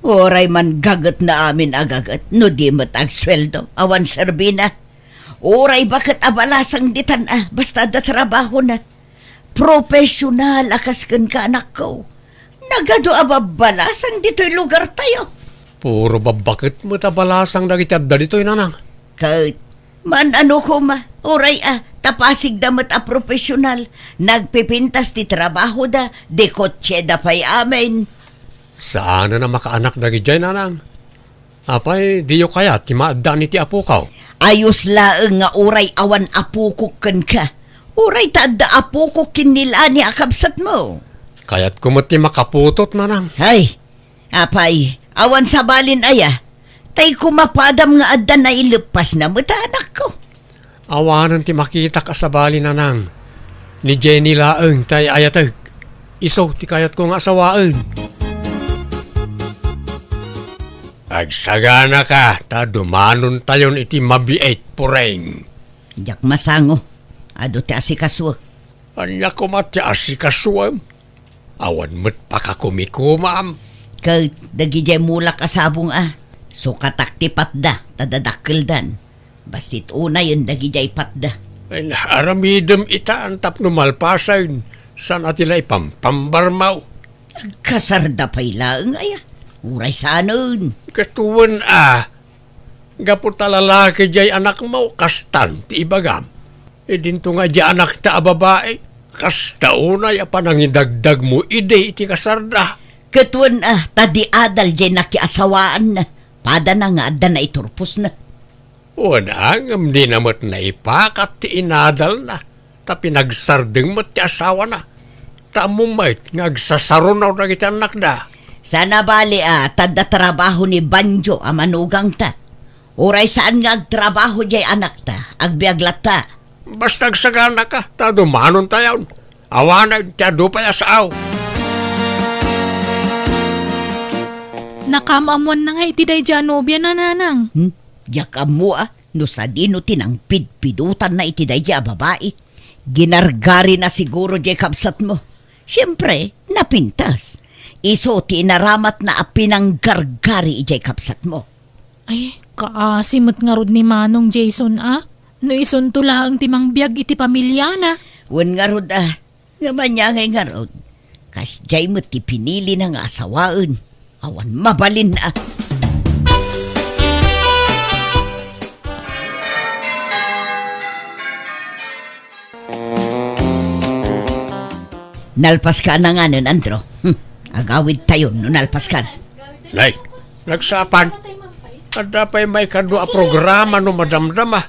Uray man gagetna amin a gaget, no di met agsueldo, awan serbina. Uray baket a balasang ditan a, basta adda trabahona. Profesional a kas kenka, anakko. Nagadu a babbalasang ditoy lugartayo. Puro babbaket met a balasang dagiti adda ditoy, nanang. Ket, man-ano koma, uray a, ta pasigda met a profesional, nagpipintas ti trabahoda, di kotseda pay amin. Saanen a makaanak dagidiay, nanang. Apay, diyo kayat ti maaddaan iti apoko? Ayos laeng nga uray awan apokok kenka. Uray ta adda apokok ken ni Lani a kabsatmo. Kayatko met ti makaputot, nanang. Ay, apay, awan sabalin aya. Tay kumapadam nga adda naileppasna met a anakko. Awanen ti makitak a sabali, nanang. Ni Jenny laeng ti ay-ayatek. Isu ti kayatko nga asawaen. Agsaganaka ta dumanontayon iti mabiit, Pureng. Diak masango. Adu ti asikasuek. Ania koma ti asikasuem? Awan met pakakumikumaam. Ket dagidiay mulak a sabong a, sukatak ti patda ta dadakkeldan. Bassit unayen dagidiay patda. Ay, aramidem itan tapno malpasen, saan a ti la ipampambarmaw. Agkasarda pay laeng aya. Uray saanen. Ket wen a, gapu ta lalaki diay anakmo, kastan ti ibagam. Idinto nga diay anakta a babai, kasta unay a panangidagdagmo idi iti kasarda. Ket wen a, ta di adal diay nakiasawaanna, padana nga adda naiturposna. Wen a, ngem dina met naipakat ti inadalna, ta pinagsardeng met ti asawana. Ta ammom met nga agsasarunaw dagiti annakda. Saan a bali a, ta adda trabaho ni Banjo a manugangta. Uray saan nga agtrabaho diay anakta, agbiag latta. Basta agsaganaka, ta dumanontayon. Awanen ti adu pay a sao. Nakaam-ammoanna nga iti daydiay a nobiana, Nanang. Hmm? Diak ammo a, no sadino ti nangpidpidotanna iti daydiay a babai. Ginargarina siguro diay kabsatmo. Siempre, napintas. Isu ti inaramatna a pinanggargari idiay kabsatmo. Ay, kaasi met ngarud ni Manong Jason a. No isunto laeng ti mangbiag iti pamiliana. Wen ngarud a, nga maniangay ngarud. Kasdiay met ti pinilina nga asawaen. Awan mabalin a. Nalpaska a nanganen, Andro. Hmm. Agawidtayon no nalpaskan. Nay, nagsaapan. Adda pay maikadua a programa no madamdama.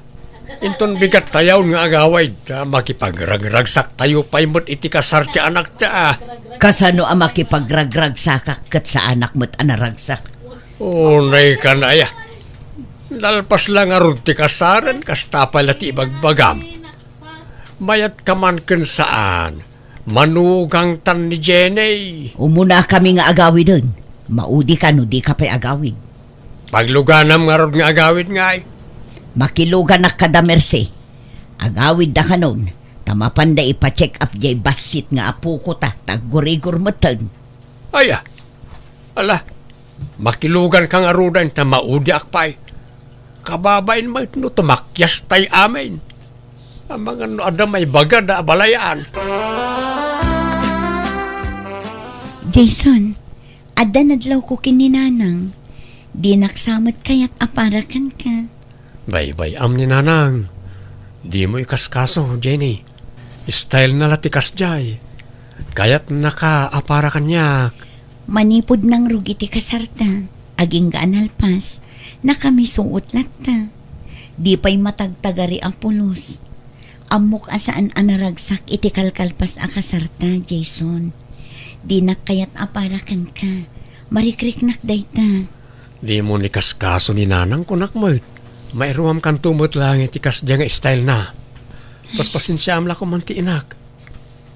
Inton bigattayon nga agawid, ta makipagragragsaktayo pay met iti kasar ti anakta a. Kasano a makipagragragsakak ket saanak met a naragsak? Unay ka, Nay a. Nalpas la ngarud ti kasaren, kasta pay la ti ibagbagam. Mayat ka man ken saan, manugangtan ni Jenny. Umunakami nga agawiden. Maudi ka no dika pay agawid. Pagluganam ngarud nga agawid ngay. Makiluganak kada Mercy. Agawidda kanon, ta mapanda ipa-check up diay bassit nga apokota, ta aggurigor metten. Aya, ala, makiluganka ngaruden ta maudiak pay. Kababain met no tumakyastay amin. Amangan no adda maibagada a balayan. Jason, adda nadlawko ken ni Nanang. Dinak sa met kayat a para kenka. Baybay-am ni Nanang. Dimo ikaskaso, Jenny. Style na la ti kasdiay. Kayatnaka a para kaniak. Manipud nangrugit ti kasarta, agingga a nalpas, nakamisuot latta. Di pay matagtagari a pulos. Ammok a saan a naragsak iti kalkalpas a kasarta, Jason. Dinak kayat a para kenka. Marikriknak dayta. Dimo ni kaskaso ni Nanang, kunak met. Mairuamkanto met laeng iti kasdiay nga style na. Paspasensiaam la koma ti inak.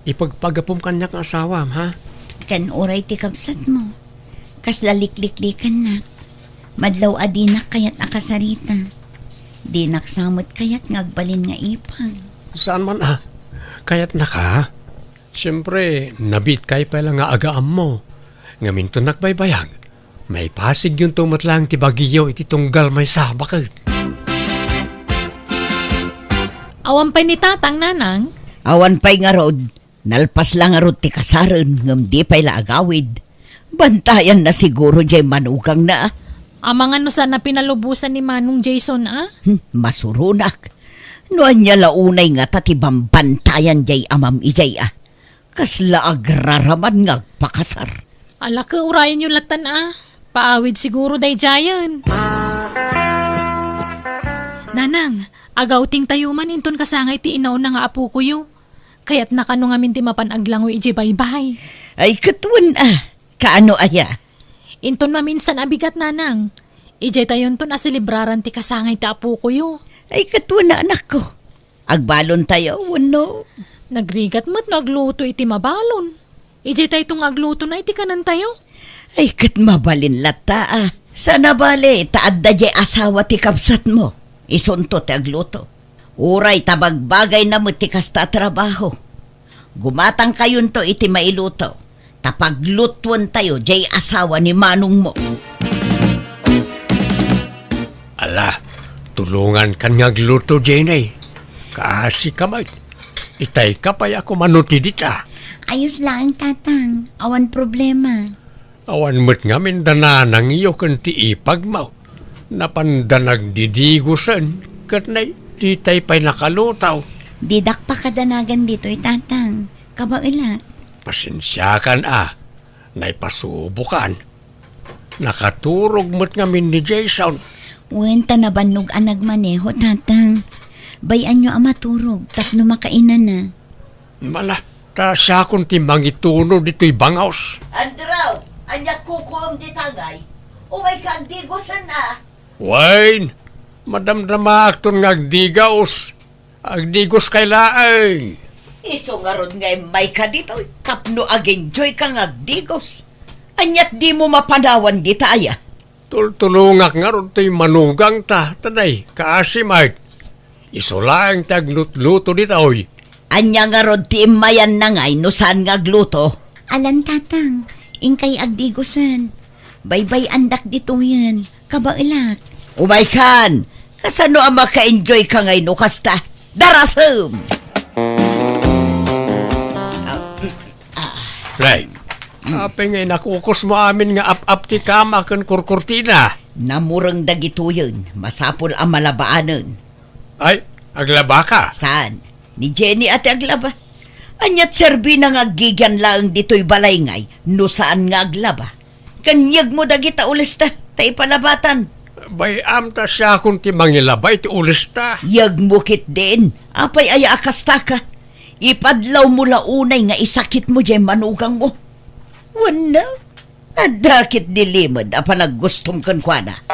Ipagpagapom kaniak nga asawam, ha? Ken uray ti kabsatmo. Kasla likliklikannak. Madlaw a dinak kayat a kasarita. Dinak sa met kayat nga agbalin nga ipag. Saan man a? Kayatnaka? Siempre, nabiit kay pay la nga agaammo. Ngem inton nagbaybayag, maipasigyonto met laeng ti bagiyo iti tunggal maysa, baket. Awan pay ni Tatang, Nanang? Awan pay ngarud. Nalpas la ngarud ti kasaren ngem di pay la agawid. Bantayanna siguro diay manugangna. Amangan no saan a pinalubosan ni Manong Jason a? Hmm, masuronak. No ania la unay ngata ti bambantayan diay amam idiay a. Kasla agraraman nga agpakasar. Alaka, urayenyo lattan a. Paawid siguro daydiayen. Nanang, agawtingtayo man inton kasangay ti inauna nga apokoyo. Kayatna kano ngamin ti mapan aglangoy idiay baybay. Ay, ket wen a. Kaano aya? Inton maminsan a bigat, Nanang. Idiay tayonton a selebraran ti kasangay ti apokoyo. Ay, ket wen a, anakko. Agbalontayo, wenno? Nagrigat met no agluto iti mabalon. Idiay tayto nga agluto na iti kanentayo. Ay, ket mabalin latta, a. Sana bale, ta adda diay asawa ti kabsatmo. Isunto ti agluto. Uray ta bagbagayna met ti kasta a trabaho. Gumatangkayonto iti mailuto, ta paglutuentayo diay asawa ni manongmo. Ala, tulongankan nga agluto, Jenny. Kaasi ka met. Itay ka pay a kumano ti dita. Ayos laeng, Tatang. Awan problema. Awan met ngamin da nanangyo ken ti ipagmo. Napanda nagdidigosen, ket nay, ditay pay nakaluto. Didak pakadanagan ditoy, Tatang. Kabaelak. Pasensiakan a, naipasubokan. Nakaturog met ngamin ni Jason. Wen, ta nabannog a nagmaneho, Tatang. Bay-anyo a maturog tapno makainana. Ala, ta siakon ti mangituno ditoy bangaw. Andraw, ania kukuem dita ngay? Umayka agdigosen a. Wen, madamdamaakton nga agdigos. Agdigoskay laeng. Isu ngarud nga immayka ditoy tapno ag-enjoyka nga agdigos. Aniat dimo mapanawan dita aya? Tultulongak ngarud toy manugangta, ta nay, kaasi met. Isu laeng ti aglutluto ditoy. Ania ngarud ti immayanna ngay no saan nga agluto? Alan, Tatang, inkay agdigosen. Baybay-andak ditoyen. Kabaelak. Umaykan! Kasano a maka-enjoyka ngay no kasta? Darasem! Ah, mm, ah. Nay, apay nga inakukosmo amin nga ap-ap ti kama ken kurkurtina? Namureng dagitoyen, masapul a malabaanen. Ay, aglabaka? Saan? Ni Jenny a ti aglaba. Aniat serbina nga aggigian laeng ditoy balay ngay no saan nga aglaba? Ken yegmo dagita ulista ta ipalabatan. Bay-am ta siakon ti mangilaba iti ulista. Yegmo ketdin, apay aya a kastaka? Ipadlawmo la unay nga isakitmo diay manugangmo. Wenno, adda ketdi limed a panaggustom kenkuana?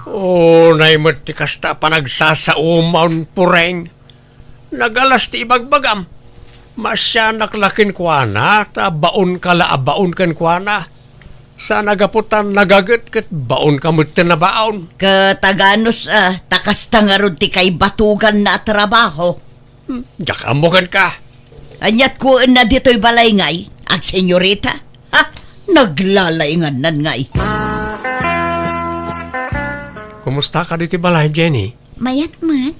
Unay met ti kasta a panagsasaomo, Pureng. Nagalas ti ibagbagam. Maasianak la kenkuana, ta baonka la a baon kenkuana. Saan a gapu ta nagaget ket baonka met ti nabaon. Ket aganus a, ta kasta ngarud ti kaibatuganna a trabaho. Hmm, diak ammo kenka. Aniat kuenna ditoy balay ngay, agsenyorita? Ha? Naglalaingannan ngay. Kumustaka ditoy balay, Jenny? Mayat met.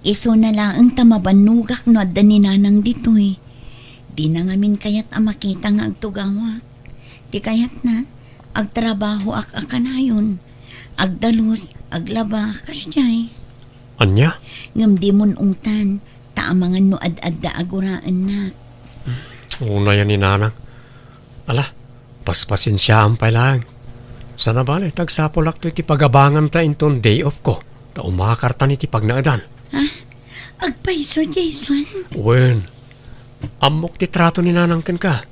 Isuna laeng ta mabannogak no adda ni Nanang ditoy. Dina ngamin kayat a makita nga agtugawak. Ti kayatna, agtrabahoak a kanayon. Agdalus, aglaba, kasdiay. Ania? Ngem dimon ungtan, ta amangan no ad-adda a guraennak. Unayan ni Nanang. Ala, paspasensiaam pay laeng. Sana bale, tagsapulakto iti pagabanganta inton day off ko, ta umakartan iti pagnaedan. Ha? Agpayso, Jason? Wen, ammok ti trato ni Nanang kenka.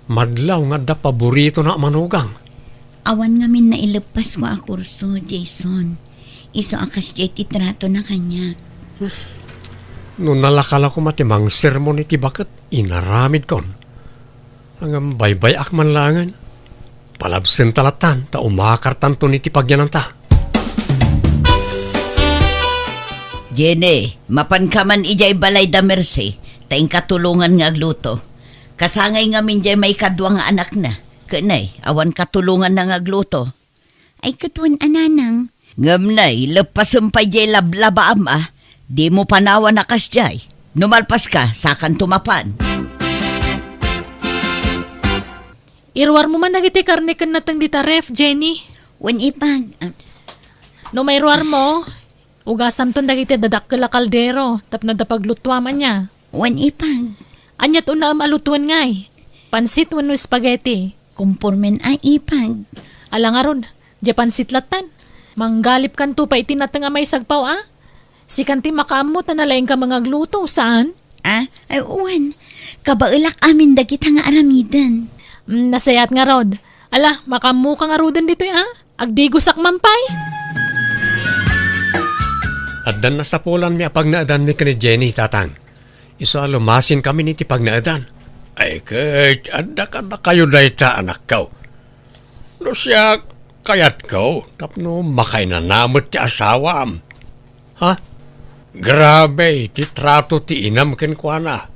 Madlaw nga adda paboritona a manugang. Awan ngamin naileppasko a kurso, Jason. Isu a kasdiay ti tratona kaniak. No nalaka la koma ti mangsermon iti baket, inaramidkon. Ngem baybay-ak man laengen. Palabsenta lattan, ta umakartanton iti pagyananta. Jenny, mapanka man idiay balay da Mercy, ta inka tulongan nga agluto. Kasangay ngamin diay maikadua nga anakna. Ket nay, awan katulonganna nga agluto. Ay, ket wen a, Nanang. Ngem nay, leppasem pay diay lablabaam a. Dimo panawan a kasdiay. No malpaska, sakanto mapan. Iruarmo man dagiti karne ken nateng dita ref, Jenny. Wen, Ipag. Ah. No mairuarmo, ugasamton dagiti dadakkel a kaldero tapno adda paglutuam, ania? Wen, Ipag. Aniat unaem a lutuen ngay? Pansit wenno spaghetti? Kompormen a, Ipag. Ala ngarud, diay pansit lattan. Manggalipkanto pay iti nateng a maisagpaw a. Sikan ti makaammo ta nalaingka mangagluto, saan? Ah, ay, wen. Kabaelak amin dagita nga aramiden. Mm, nasayaat ngarud. Ala, makaammoka ngaruden ditoy a. Agdigosak man pay. Addan nasapulanmi a pagnaedanmi ken ni Jenny, Tatang. Isu a lumasinkamin iti pagnaedan. Ay, ket adda kadakayo dayta, anakko. No siak, kayatko tapno makainana met ti asawam. Ha? Grabe ti trato ti inam kenkuana.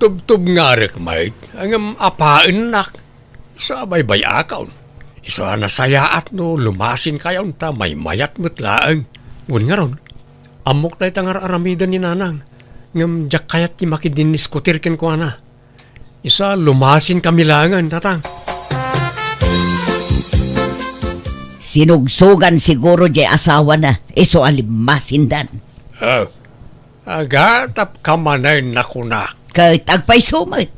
Tubtubngarek met, ngem apaennak. Isu a baybay-akon. Isu a nasayaat no lumasinkayon ta maymayat met laeng. Wen ngarud, ammok dayta nga ar-aramiden ni Nanang, ngem diak kayat ti makidinniskutir kenkuana. Isu a lumasinkami laengen, Tatang. Sinugsogan siguro diay asawana, isu a limmasindan. Oh, agatapka manen a kunak. Ket agpayso met.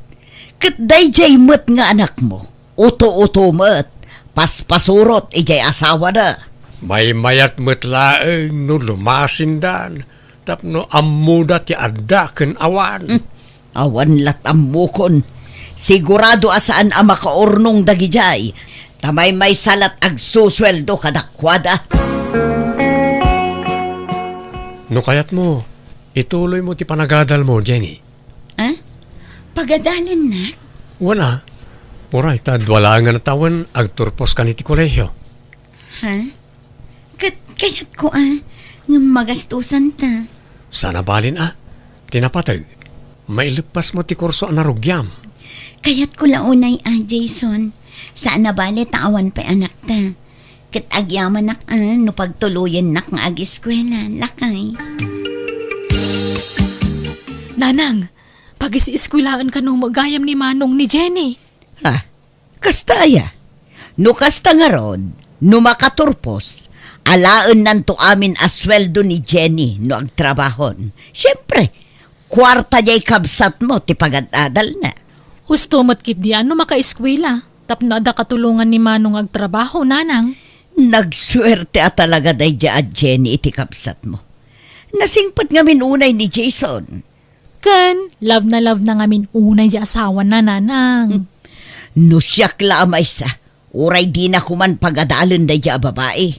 Ket daydiay met nga anakmo, uto-uto met, paspasurot idiay asawana. Maymayat met laeng no lumasindan tapno ammoda ti adda ken awan. Hmm. Awan lat ammokon. Sigurado a saan a makaurnong dagidiay, ta maymaysa lat agsusueldo kadakuada. No kayatmo, ituloymo ti panagadalmo, Jenny. Ah? Pagadalennak? Wen a. Uray, ta dua laeng a tawen, agturpos kan iti kolehio. Ha? Ket kayatko a, ngem magastusanta. Saan a balin a, ti napateg, maileppasmo ti kurso a narugiam. Kayatko la unay a, Jason. Saan a bale ta awan pay anakta. Ket agyamanak a no pagtuloyennak nga ageskuela, lakay. Nanang, pagis-eskuelaen kano met gayam ni Manong ni Jenny. Ah, kasta aya? No kasta ngarud, no makaturpos, alaennanto amin a sueldo ni Jenny no agtrabahon. Siempre, kuarta diay kabsatmo ti pagad-adalna. Husto met ketdi a no makaeskuela, tapno adda katulongan ni Manong agtrabaho, Nanang. Nagsuerte a talaga daydiay a Jenny iti kabsatmo. Nasingpet ngamin unay ni Jason. Ken, love na love na ngamin unay diay asawana, Nanang. No siak la a maysa, uray dina koman pagadalen daydiay a babai.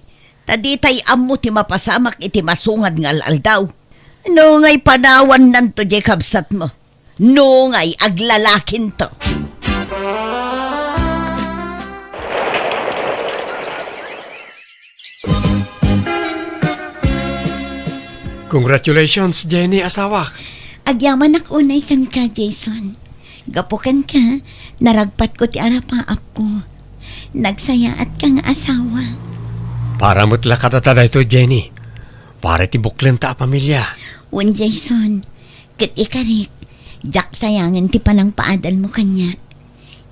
Ta ditay ammo ti mapasamak iti masungad nga al-aldaw. No ngay panawannanto diay kabsatmo. No ngay aglalakinto. Congratulations, Jenny, asawak. Agyamanak unay kenka, Jason. Gapu kenka, naragpatko ti arapaapko. Nagsayaatka nga asawa. Para met la kadata daytoy, Jenny. Para ti buklenta a pamilia. Wen, Jason. Ket ikarik, diak sayangen ti panangpaadalmo kaniak.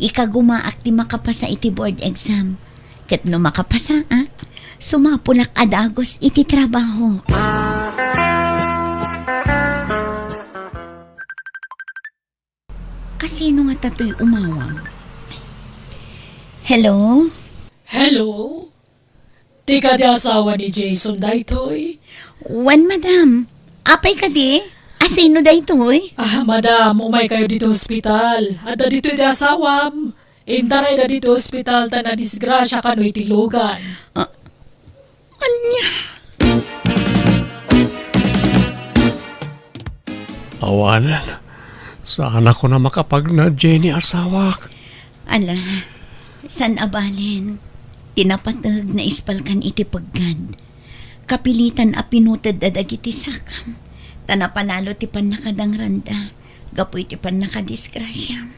Ikagumaak ti makapasa iti board exam. Ket no makapasaak, sumapulak a dagus iti trabahok. Kasino ngata toy umawag? Hello? Hello? Ti kadi asawa ni Jason daytoy? Wen, madam. Apay kadi? Asino daytoy? Ah, madam, umaykayo ditoy ospital. Adda ditoy ti asawam. Intarayda ditoy ospital ta nadisgrasia kano iti lugan. Ah, ania? Awanen, saanakon a makapagna, Jenny, asawak. Ala, saan a balen. Ti napateg, naispalkan iti peggad. Kapilitan a pinutedda dagiti sakam. Ta napalalo ti pannakadangranda gapu iti pannakadisgrasiam.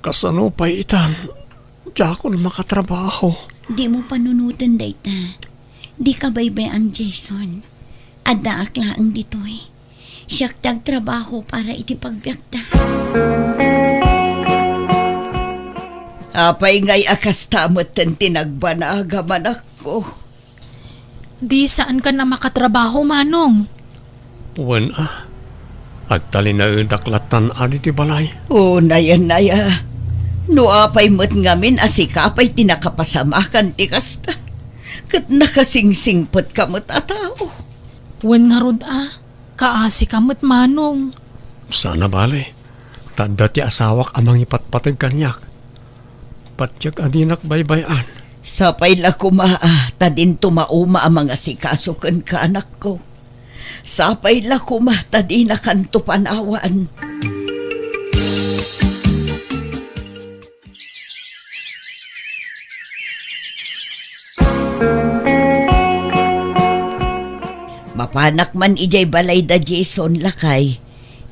Kasano pay itan? Diakon makatrabaho. Dimo panunoten dayta. Dika baybay-an, Jason. Addaak laeng ditoy. Siak ti agtrabaho para iti pagbiagda. Apay ngay a kasta metten ti nagbanagam, anakko? Di saankan a makatrabaho, Manong. Wen a, agtalinaedak lattan a ditoy balay. O, nayan aya. No apay met ngamin a sika pay ti nakapasamakan ti kasta, ket nakasingsingpetka met a tao. Wen ngarud a, kaasika met, Manong. Saan a bale, ta adda ti asawak a mangipatpateg kaniak. Patiek a dinak baybay-an. Sapay la koma a ta dinto mauma a mangasikaso kenka, anakko. Sapay la koma ta dinakanto panawan. Panak man idiay balay da Jason, lakay.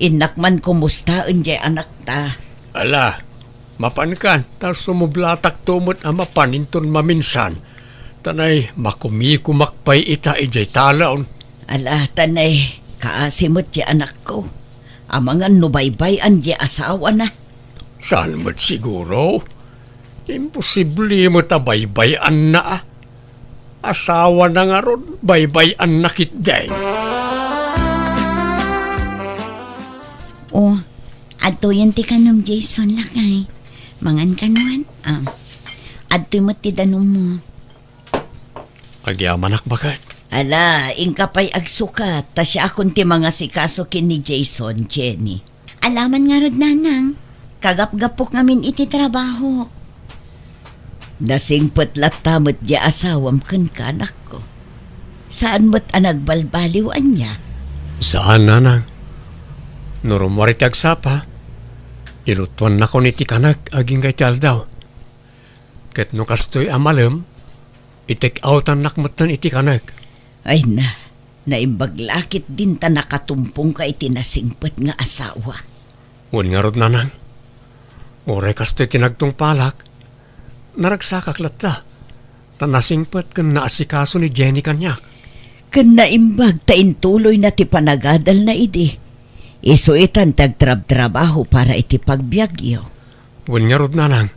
Innak man kumustaen diay anakta. Ala, mapankan, ta sumublatakto met a mapan inton maminsan. Tanay, makumikumak pay ita idiay talon. Ala, tanay, kaasi met diay anakko. Amangan no baybay-an diay asawana. Saan met siguro? Imposible met a baybay-anna a. Asawana ngarud, baybay-anna ketdi. O, adtoyen ti kanem, Jason, lakay. Mangan kano, a. Adtoy met ti danummo. Agyamanak, baket. Ala, inka pay agsukat, ta siakon ti mangasikaso ken ni Jason, Jenny. Ala man ngarud, nanang, kagapgapok ngamin iti trabahok. Nasingpet latta met diay asawam kenka, anakko. Saan met a nagbalbaliw ania? Saan, nanang. No rummuar iti agsapa, ilutuannakon iti kanek agingga iti aldaw. Ket no kastoy a malem, itek-outannak metten iti kanek. Ay na, naimbag la ketdin ta nakatumpongka iti nasingpet nga asawa. Wen ngarud, nanang, uray kastoy ti nagtungpalak, naragsakak latta, ta nasingpet ken naasikaso ni Jenny kaniak. Ken naimbag ta intuloyna ti panagadalna idi. Isu itan ti agtrabtrabaho para iti pagbiagyo. Wen ngarud, nanang,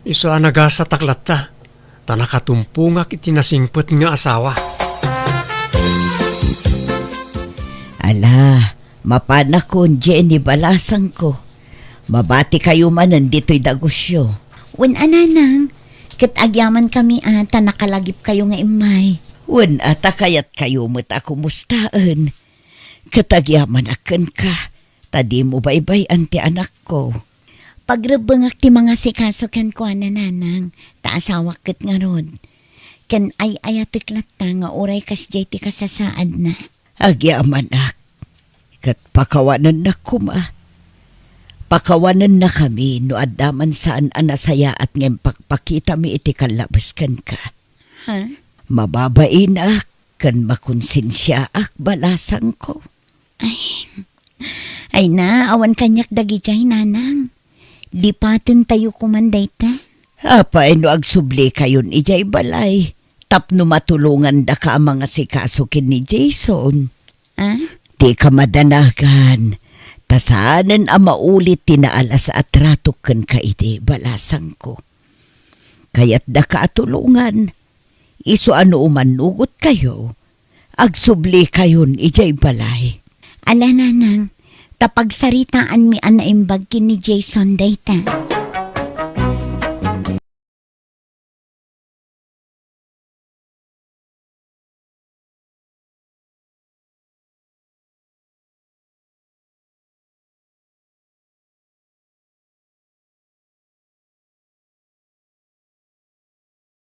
isu a nagasatak latta, ta nakatumpongak iti nasingpet nga asawa. Ala, mapanakon, Jenny, balasangko. Mabatikayo manen ditoy dagusyo. Wen a, nanang, ket agyamankami a ta nakalagipkayo nga immay. Wen a ta kayatkayo met a kumustaen. Ket agyamanak kenka, ta dimo baybay-an ti anakko. Pagrebbengak ti mangasikaso kenkuana, nanang, ta asawak ket ngarud. Ken ay-ayatek latta nga uray kasdiay ti kasasaadna. Agyamanak, ket pakawanennak koma. Pakawanennakami no adda man saan a nasayaat nga impakpakitami iti kallabes kenka. Ha? Mababainak ken makonsensiaak, balasangko. Ay, ay na, awan kaniak dagidiay, nanang. Lipatentayo koman dayta. Apay no agsublikayon idiay balay tapno matulongandaka a mangasikaso ken ni Jason? Ah? Dika madanagan, ta saanen a maulit ti naalas a tratok kenka idi, balasangko. Kayatdaka a tulongan, isu a no umannugotkayo, agsublikayon idiay balay. Ala, nanang, ta pagsaritaanmi a naimbag ken ni Jason dayta.